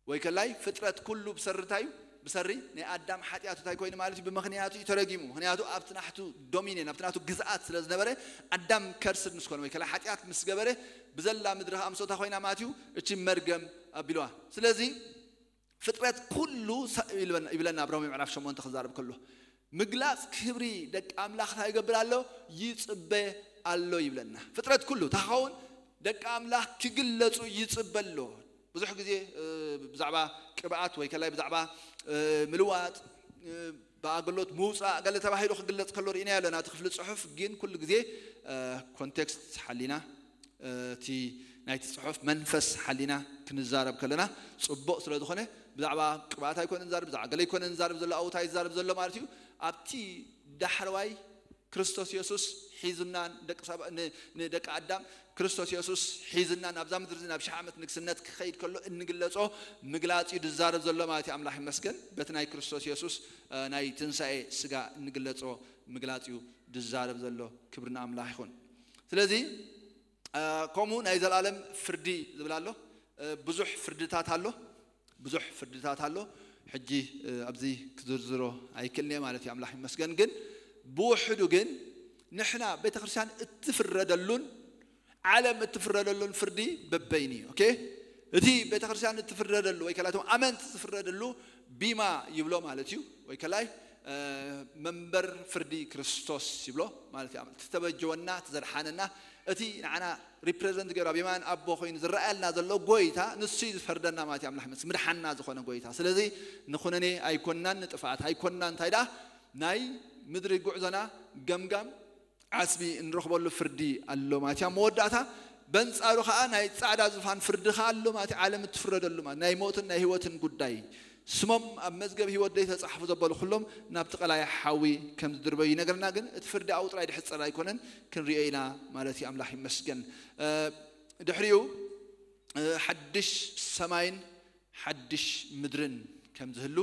ወይ ከላይ ፍጥረት ኩሉ ብሰሪ እንታይ እዩ? ብሰሪ ናይ ኣዳም ሓጢኣት እንታይ ኮይኑ ማለት እዩ? ብምኽንያቱ እዩ ተረጊሙ። ምኽንያቱ ኣብቲ ናሕቱ ዶሚኔን ኣብቲ ናቱ ግዝኣት ስለ ዝነበረ ኣዳም ከርስድ ምስ ኮነ ወይ ከላ ሓጢኣት ምስ ገበረ ብዘላ ምድሪ ከኣ ምስታ ኮይና ማለት እዩ እቺ መርገም ኣቢልዋ። ስለዚ ፍጥረት ኩሉ ይብለና ኣብ ሮሜ ምዕራፍ ሸሞንተ ክዛረብ ከሎ ምግላፅ ክብሪ ደቂ ኣምላኽ እንታይ ይገብር ኣሎ? ይፅበ ኣሎ ይብለና። ፍጥረት ኩሉ ታኸውን ደቂ ኣምላኽ ክግለፁ ይፅበ ኣሎ። ብዙሕ ግዜ ብዛዕባ ቅብኣት ወይ ከላይ ብዛዕባ ምልዋጥ ብኣገሎት ምውፃእ ገለ ተባሂሉ ክግለፅ ከሎ ርኢና ኣለና እቲ ክፍሊ ፅሑፍ። ግን ኩሉ ግዜ ኮንቴክስት ሓሊና እቲ ናይቲ ፅሑፍ መንፈስ ሓሊና ክንዛረብ ከለና ፅቡቕ ስለ ዝኾነ ብዛዕባ ቅብኣት ኣይኮነ ንዛረብ ብዛዕባ ገለ ኣይኮነ ንዛረብ ዘሎ ኣብኡ እንታይ ዝዛረብ ዘሎ ማለት እዩ። ኣብቲ ዳሕረዋይ ክርስቶስ የሱስ ሒዙናን ንደቂ ኣዳም ክርስቶስ የሱስ ሒዝና ናብዛ ምድሪ ናብ ሽሕ ዓመት ንግስነት ክኸይድ ከሎ እንግለጾ ምግላጽ እዩ ዝዛረብ ዘሎ ማለት እዩ። ኣምላኽ ይመስገን። በቲ ናይ ክርስቶስ የሱስ ናይ ትንሳኤ ስጋ እንግለጾ ምግላጽ እዩ ዝዛረብ ዘሎ። ክብሪ ንኣምላኽ ይኹን። ስለዚ ከምኡ ናይ ዘላለም ፍርዲ ዝብል ኣሎ። ብዙሕ ፍርድታት ኣሎ። ብዙሕ ፍርድታት ኣሎ። ሕጂ ኣብዚ ክዝርዝሮ ኣይክእልን እየ ማለት እዩ። ኣምላኽ ይመስገን። ግን ብውሕዱ ግን ንሕና ቤተክርስትያን እትፍረደሉን ዓለም እትፍረደሉን ፍርዲ በበይኒ እዩ። ኦኬ፣ እቲ ቤተክርስትያን እትፍረደሉ ወይ ከላቶም ኣመንቲ ዝፍረደሉ ቢማ ይብሎ ማለት እዩ። ወይ ከላይ መንበር ፍርዲ ክርስቶስ ይብሎ ማለት እዩ። እቲ ተበጀወና እቲ ዘድሓነና እቲ ንዓና ሪፕሬዘንት ገይሩ ኣብ የማን ኣቦ ኮይኑ ዝረኣየልና ዘሎ ጎይታ ንሱ እዩ ዝፈርደና ማለት እዩ። ኣምላኽ ይመስገን ምድሓና ዝኾነ ጎይታ። ስለዚ ንኹነኔ ኣይኮናን ንጥፍኣት ኣይኮናን እንታይ ደኣ ናይ ምድሪ ጉዕዞና ገምጋም ዓስቢ እንረኽበሉ ፍርዲ ኣሎ ማለት እዩ። ኣብ መወዳእታ በንጻሩ ኸኣ ናይ ጻዕዳ ዝፋን ፍርዲ ኸኣ ኣሎ ማለት እዩ። ዓለም እትፍረደሉ ማለት ናይ ሞትን ናይ ህይወትን ጉዳይ ስሞም ኣብ መዝገብ ህይወት ዘይተጻሕፉ ዘበሉ ኩሎም ናብቲ ቀላይ ሓዊ ከም ዝድርበዩ ይነግረና። ግን እቲ ፍርዲ ኣብኡ ጥራይ ድሕጸር ኣይኮነን ክንሪኦ ኢና ማለት እዩ። ኣምላኽ ይመስገን። ድሕሪኡ ሓድሽ ሰማይን ሓድሽ ምድርን ከም ዝህሉ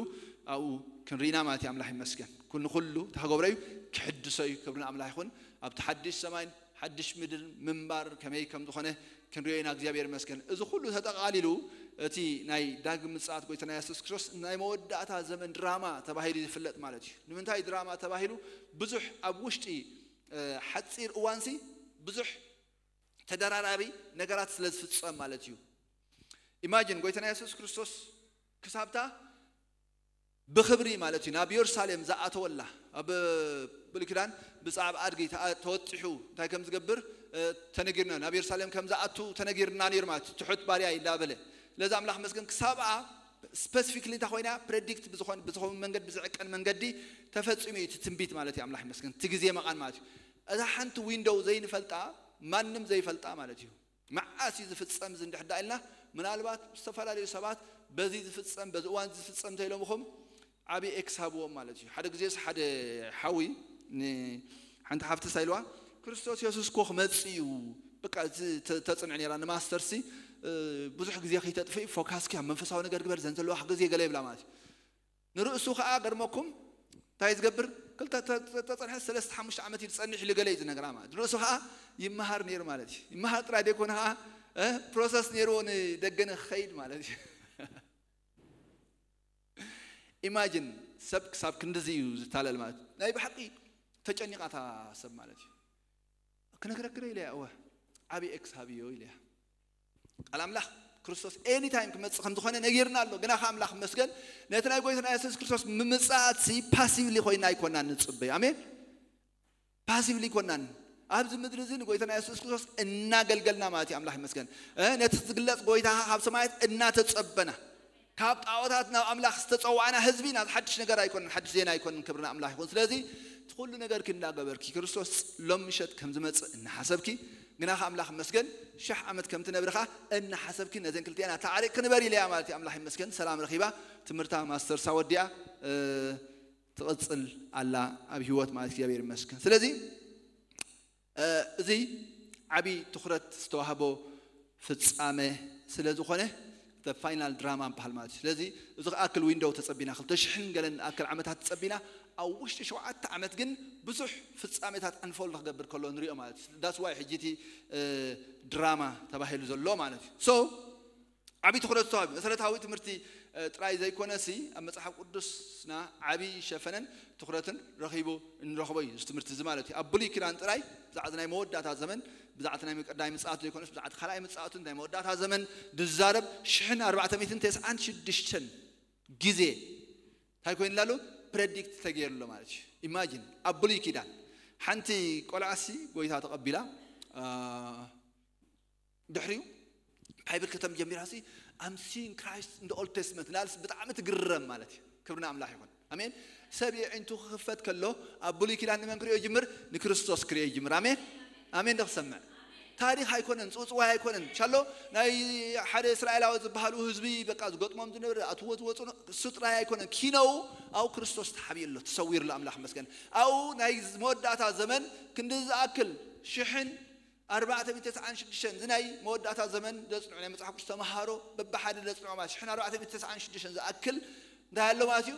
ኣብኡ ክንርኢና ማለት እዩ። ኣምላኽ ይመስገን። ኩሉ ኩሉ ተኸገብረዩ ክሕድሰዩ ክብርን ኣምላኽ ይኹን። ኣብቲ ሓድሽ ሰማይን ሓድሽ ምድርን ምንባር ከመይ ከም ዝኾነ ክንሪኦ ኢና። እግዚኣብሔር ይመስገን። እዚ ኩሉ ተጠቓሊሉ እቲ ናይ ዳግም ምጽኣት ጎይታና የሱስ ክርስቶስ ናይ መወዳእታ ዘመን ድራማ ተባሂሉ ዝፍለጥ ማለት እዩ። ንምንታይ ድራማ ተባሂሉ? ብዙሕ ኣብ ውሽጢ ሓፂር እዋንሲ ብዙሕ ተደራራቢ ነገራት ስለ ዝፍጸም ማለት እዩ። ኢማጂን ጎይታና የሱስ ክርስቶስ ክሳብታ ብኽብሪ ማለት እዩ ናብ የሩሳሌም ዝኣተወላ ኣብ ብሉይ ኪዳን ብጻዕብ ኣድጊ ተወጢሑ እንታይ ከም ዝገብር ተነጊርና ናብ የሩሳሌም ከም ዝኣቱ ተነጊርና ነይሩ ማለት እዩ። ትሑት ባርያ ኢላ በለ። ስለዚ ኣምላኽ መስገን ክሳብኣ ስፐሲፊክሊ እንታይ ኮይና ፕሬዲክት ብዝኾን ብዝኸውን መንገዲ ብዝዕቀን መንገዲ ተፈጺሙ እዩ እቲ ትንቢት ማለት እዩ። ኣምላኽ ይመስገን እቲ ግዜ መቓን ማለት እዩ። እዛ ሓንቲ ዊንዶው ዘይንፈልጣ ማንም ዘይፈልጣ ማለት እዩ። መዓስ እዩ ዝፍጸም እዚ እንድሕር ዳ ኢልና ምናልባት ዝተፈላለዩ ሰባት በዚ ዝፍጸም በዚ እዋን ዝፍጸም እንተኢሎምኹም ዓብዪ ኤክስ ሃብዎም ማለት እዩ። ሓደ ግዜስ ሓደ ሓዊ ሓንቲ ሓፍቲ ሳይልዋ ክርስቶስ የሱስ እኮ ክመጽእ እዩ በቃ ተጽንዕ ነራ ንማስተርሲ ብዙሕ ግዜ ከይተጥፍኢ ፎካስኪ ኣብ መንፈሳዊ ነገር ግበር ዘን ዘለዋ ግዜ ገለ ይብላ ማለት እዩ። ንርእሱ ከዓ ገርመኩም እንታይ ዝገብር ክልተ ተፀንሐ ሰለስተ ሓሙሽተ ዓመት እዩ ዝፀንሕ ኢሉ ገለ እዩ ዝነግራ ማለት ንርእሱ ከዓ ይመሃር ነይሩ ማለት እዩ። ይመሃር ጥራይ ዘይኮነ ከዓ ፕሮሰስ ነይርዎ ንደገ ንክኸይድ ማለት እዩ። ኢማጂን ሰብ ክሳብ ክንድዚ እዩ ዝታለል ማለት ናይ ብሓቂ ተጨኒቓታ ሰብ ማለት እዩ። ክነግረክረ ኢለያ እወ ዓብዪ ኤክስ ሃብዮ ኢለያ ቃል ኣምላኽ ክርስቶስ ኤኒታይም ክመፅእ ከም ዝኾነ ነጊርና ኣሎ። ግና ከ ኣምላኽ መስገን ነቲ ናይ ጎይታና የሱስ ክርስቶስ ምምፃእሲ ፓሲቭሊ ኮይና ኣይኮናን ንፅበይ። ኣሜን። ፓሲቭሊ ኣይኮናን ኣብዚ ምድሪ እዚ ንጎይታና የሱስ ክርስቶስ እናገልገልና ማለት እዩ። ኣምላኽ ይመስገን ነቲ ዝግለፅ ጎይታ ካብ ሰማያት እናተፀበና ካብ ጣዖታት ናብ ኣምላኽ ዝተፀዋዕና ህዝቢ ናብ ሓድሽ ነገር ኣይኮንን ሓድሽ ዜና ኣይኮንን። ክብርና ኣምላኽ ይኹን። ስለዚ እቲ ኩሉ ነገር ክንዳገበርኪ ክርስቶስ ሎም ምሸት ከም ዝመፅእ እናሓሰብኪ ግና ከ ኣምላኽ መስገን ሽሕ ዓመት ከም ትነብርኻ እናሓሰብኪ ነዘን ክልቲኣን ኣተዓሪቕ ክንበር ኢለያ ማለት እዩ። ኣምላኽ ይመስገን ሰላም ረኺባ ትምህርታ ማስተርሳ ወዲኣ ትቕፅል ኣላ ኣብ ህይወት ማለት እግዚኣብሔር ይመስገን። ስለዚ እዚ ዓብዪ ትኹረት ዝተዋህቦ ፍጻመ ስለ ዝኾነ ፋይናል ድራማ በሃል ማለት እዩ። ስለዚ እዚ ክኣክል ዊንዶው ተጸቢና ክልተ ሽሕን ገለን ኣክል ዓመታት ተጸቢና ኣብ ውሽጢ ሸውዓተ ዓመት ግን ብዙሕ ፍጻሜታት ኣንፎልድ ክገብር ከሎ ንሪኦ ማለት እዩ። ዳስ ዋይ ሕጂ እቲ ድራማ ተባሂሉ ዘሎ ማለት እዩ። ሶ ዓብዪ ትኹረት ተዋሂቡ። መሰረታዊ ትምህርቲ ጥራይ ዘይኮነሲ ኣብ መፅሓፍ ቅዱስና ዓብዪ ሸፈነን ትኹረትን ረኺቡ እንረኽቦ እዩ። እዚ ትምህርቲ እዚ ማለት እዩ ኣብ ብሉይ ኪዳን ጥራይ ብዛዕባ ናይ መወዳእታ ዘመን፣ ብዛዕባ ናይ ቀዳማይ ምጽኣት ዘይኮነስ ብዛዕባ ካልኣይ ምጽኣቱ ናይ መወዳእታ ዘመን ዝዛረብ ሽሕን ኣርባዕተ ሚእትን ተስዓን ሽዱሽተን ግዜ እንታይ ኮይኑ ኣሎ? ፕረዲክት ተገይሩ ኣሎ ማለት እዩ። ኢማጂን ኣብ ብሉይ ኪዳን ሓንቲ ቆልዓሲ ጎይታ ተቐቢላ ድሕሪኡ ባይብል ከተም ጀሚራ ሲ I'm seeing Christ in the Old Testament ናልስ ብጣዕሚ ትግረም ማለት እዩ። ክብርና ኣምላኽ ይኹን። ኣሜን። ሰብ የዒንቱ ክኽፈት ከሎ ኣብ ብሉይ ኪዳን ንመን ክሪኦ ይጅምር? ንክርስቶስ ክሪኦ ይጅምር። ኣሜን። ኣሜን። ዶ ክሰምዕ? ታሪኽ ኣይኮነን፣ ጽውጽዋይ ኣይኮነን። ሻሎ ናይ ሓደ እስራኤላዊ ዝበሃሉ ህዝቢ በቃ ዝገጥሞም ዝነበረ ኣትዎ ዝወፁ እሱ ጥራይ ኣይኮነን። ኪነው ኣብ ክርስቶስ ተሓቢኡ ኣሎ፣ ተሰዊሩ ኣሎ። ኣምላኽ መስገን። ኣብኡ ናይ መወዳእታ ዘመን ክንዲ ዝኣክል ሽሕን ኣርባዕተ ሚእቲ ተስዓን ሽዱሽተን እዚ ናይ መወዳእታ ዘመን ዘጽንዑ ናይ መጽሓፍ ቅዱስ ተምሃሮ በብሓደ ዘጽንዑ ማለት ሽሕን ኣርባዕተ ሚእቲ ተስዓን ሽዱሽተን ዝኣክል እንታይ ኣሎ ማለት እዩ?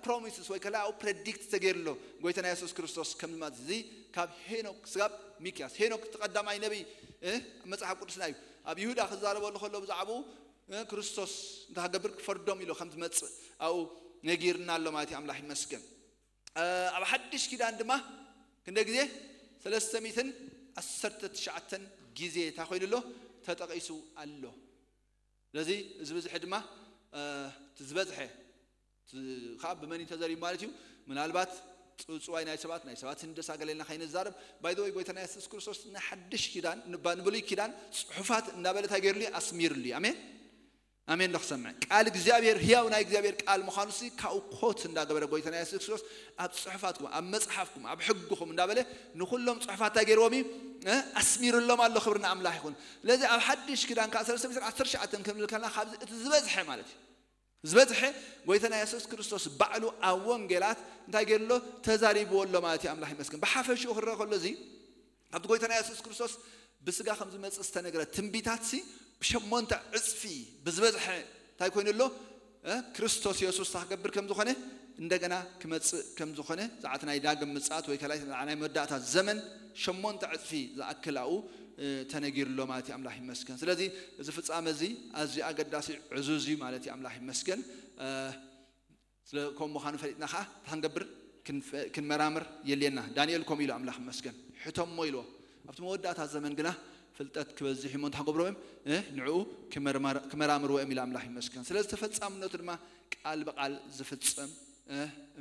ፕሮሚስስ ወይ ከላ ኣብኡ ፕረዲክት ተገይርሎ ጎይታና የሱስ ክርስቶስ ከም ማለት እዚ ካብ ሄኖክ ስጋብ ሚክያስ ሄኖክ እቲ ቀዳማይ ነቢይ መጽሓፍ ቅዱስና እዩ። ኣብ ይሁዳ ክዛረበሉ ከሎ ብዛዕባኡ ክርስቶስ እንታይ ክገብር ክፈርዶም ኢሎ ከም ዝመጽእ ኣብኡ ነጊርና ኣሎ ማለት እዩ። ኣምላኽ ይመስገን። ኣብ ሓድሽ ኪዳን ድማ ክንደ ግዜ ሰለስተ ሚእትን ዓሰርተ ትሽዓተን ግዜ እንታይ ኮይኑ ኣሎ ተጠቒሱ ኣሎ። ስለዚ እዚ ብዝሒ ድማ እቲ ዝበዝሐ ከዓ ብመን እዩ ተዘሪቡ ማለት እዩ? ምናልባት ጽውጽዋይ ናይ ሰባት ናይ ሰባት ህንደሳ ገለልና ከይንዛረብ ባይ ወይ ጎይታና የሱስ ክርስቶስ ናይ ሓድሽ ኪዳን ንብሉይ ኪዳን ጽሑፋት እንዳበለ እንታይ ገይርሉ እዩ? ኣስሚርሉ እዩ። ኣሜን። ኣሜን። ንክሰምዕ ቃል እግዚኣብሔር ህያው ናይ እግዚኣብሔር ቃል ምዃኑ ሲ ካብኡ ኮት እንዳገበረ ጎይታና የሱስ ክርስቶስ ኣብ ጽሑፋትኩም ኣብ መጽሓፍኩም ኣብ ሕግኹም እንዳበለ ንኩሎም ጽሑፋት እንታይ ገይርዎም እዩ? ኣስሚርሎም ኣሎ። ክብርና ኣምላኽ ይኹን። ስለዚ ኣብ ሓድሽ ኪዳን ከዓ ሰለስተ ሚእትን ዓሰርተ ትሽዓተን ክንብል ከለና ካብዚ እቲ ዝበዝሐ ማለት እዩ ዝበዝሐ ጎይታና የሱስ ክርስቶስ ባዕሉ ኣብ ወንጌላት እንታይ ገይርሎ ተዛሪብዎ ኣሎ ማለት እዩ። ኣምላኽ ይመስገን። ብሓፈሽኡ ክረአ ከሎ እዚ ካብቲ ጎይታና የሱስ ክርስቶስ ብስጋ ከም ዝመፅእ ዝተነግረ ትንቢታት ሲ ብሸሞንተ ዕፅፊ ብዝበዝሐ እንታይ ኮይኑ ኣሎ? ክርስቶስ የሱስ ክገብር ከም ዝኾነ እንደገና ክመፅእ ከም ዝኾነ ዛዕት ናይ ዳግም ምፅኣት ወይ ከላይ ናይ መዳእታ ዘመን ሸሞንተ ዕፅፊ ዝኣክል ኣብኡ ተነጊሩ ኣሎ ማለት እዩ። ኣምላኽ ይመስገን። ስለዚ እዚ ፍጻመ እዚ ኣዝዩ ኣገዳሲ ዕዙዝ እዩ ማለት እዩ። ኣምላኽ ይመስገን። ስለ ከም ምዃኑ ፈሊጥና ከዓ እንታይ ክንገብር ክንመራምር የልየና። ዳንኤል ከምኡ ኢሉ ኣምላኽ ይመስገን ሕቶሞ ኢልዎ ኣብቲ መወዳእታ ዘመን ግና ፍልጠት ክበዝሕ እሞ እንታይ ክገብርዎ እዮም ንዕኡ ክመራምርዎ እዮም ኢሉ ኣምላኽ ይመስገን። ስለዚ ተፈጻምነቱ ድማ ቃል ብቃል ዝፍጸም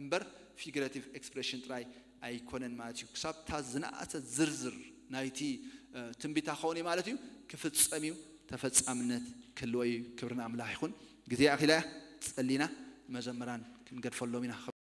እምበር ፊግሬቲቭ ኤክስፕሬሽን ጥራይ ኣይኮነን ማለት እዩ። ክሳብታ ዝነኣሰ ዝርዝር ናይቲ ትንቢታ ክኸውን እዩ ማለት እዩ ክፍጸም እዩ ተፈጻምነት ክህልዎ እዩ። ክብሪ ንኣምላኽ ይኹን። ግዜ ኣኺላ እያ ጸሊና መዘምራን ክንገድፈሎም ኢና።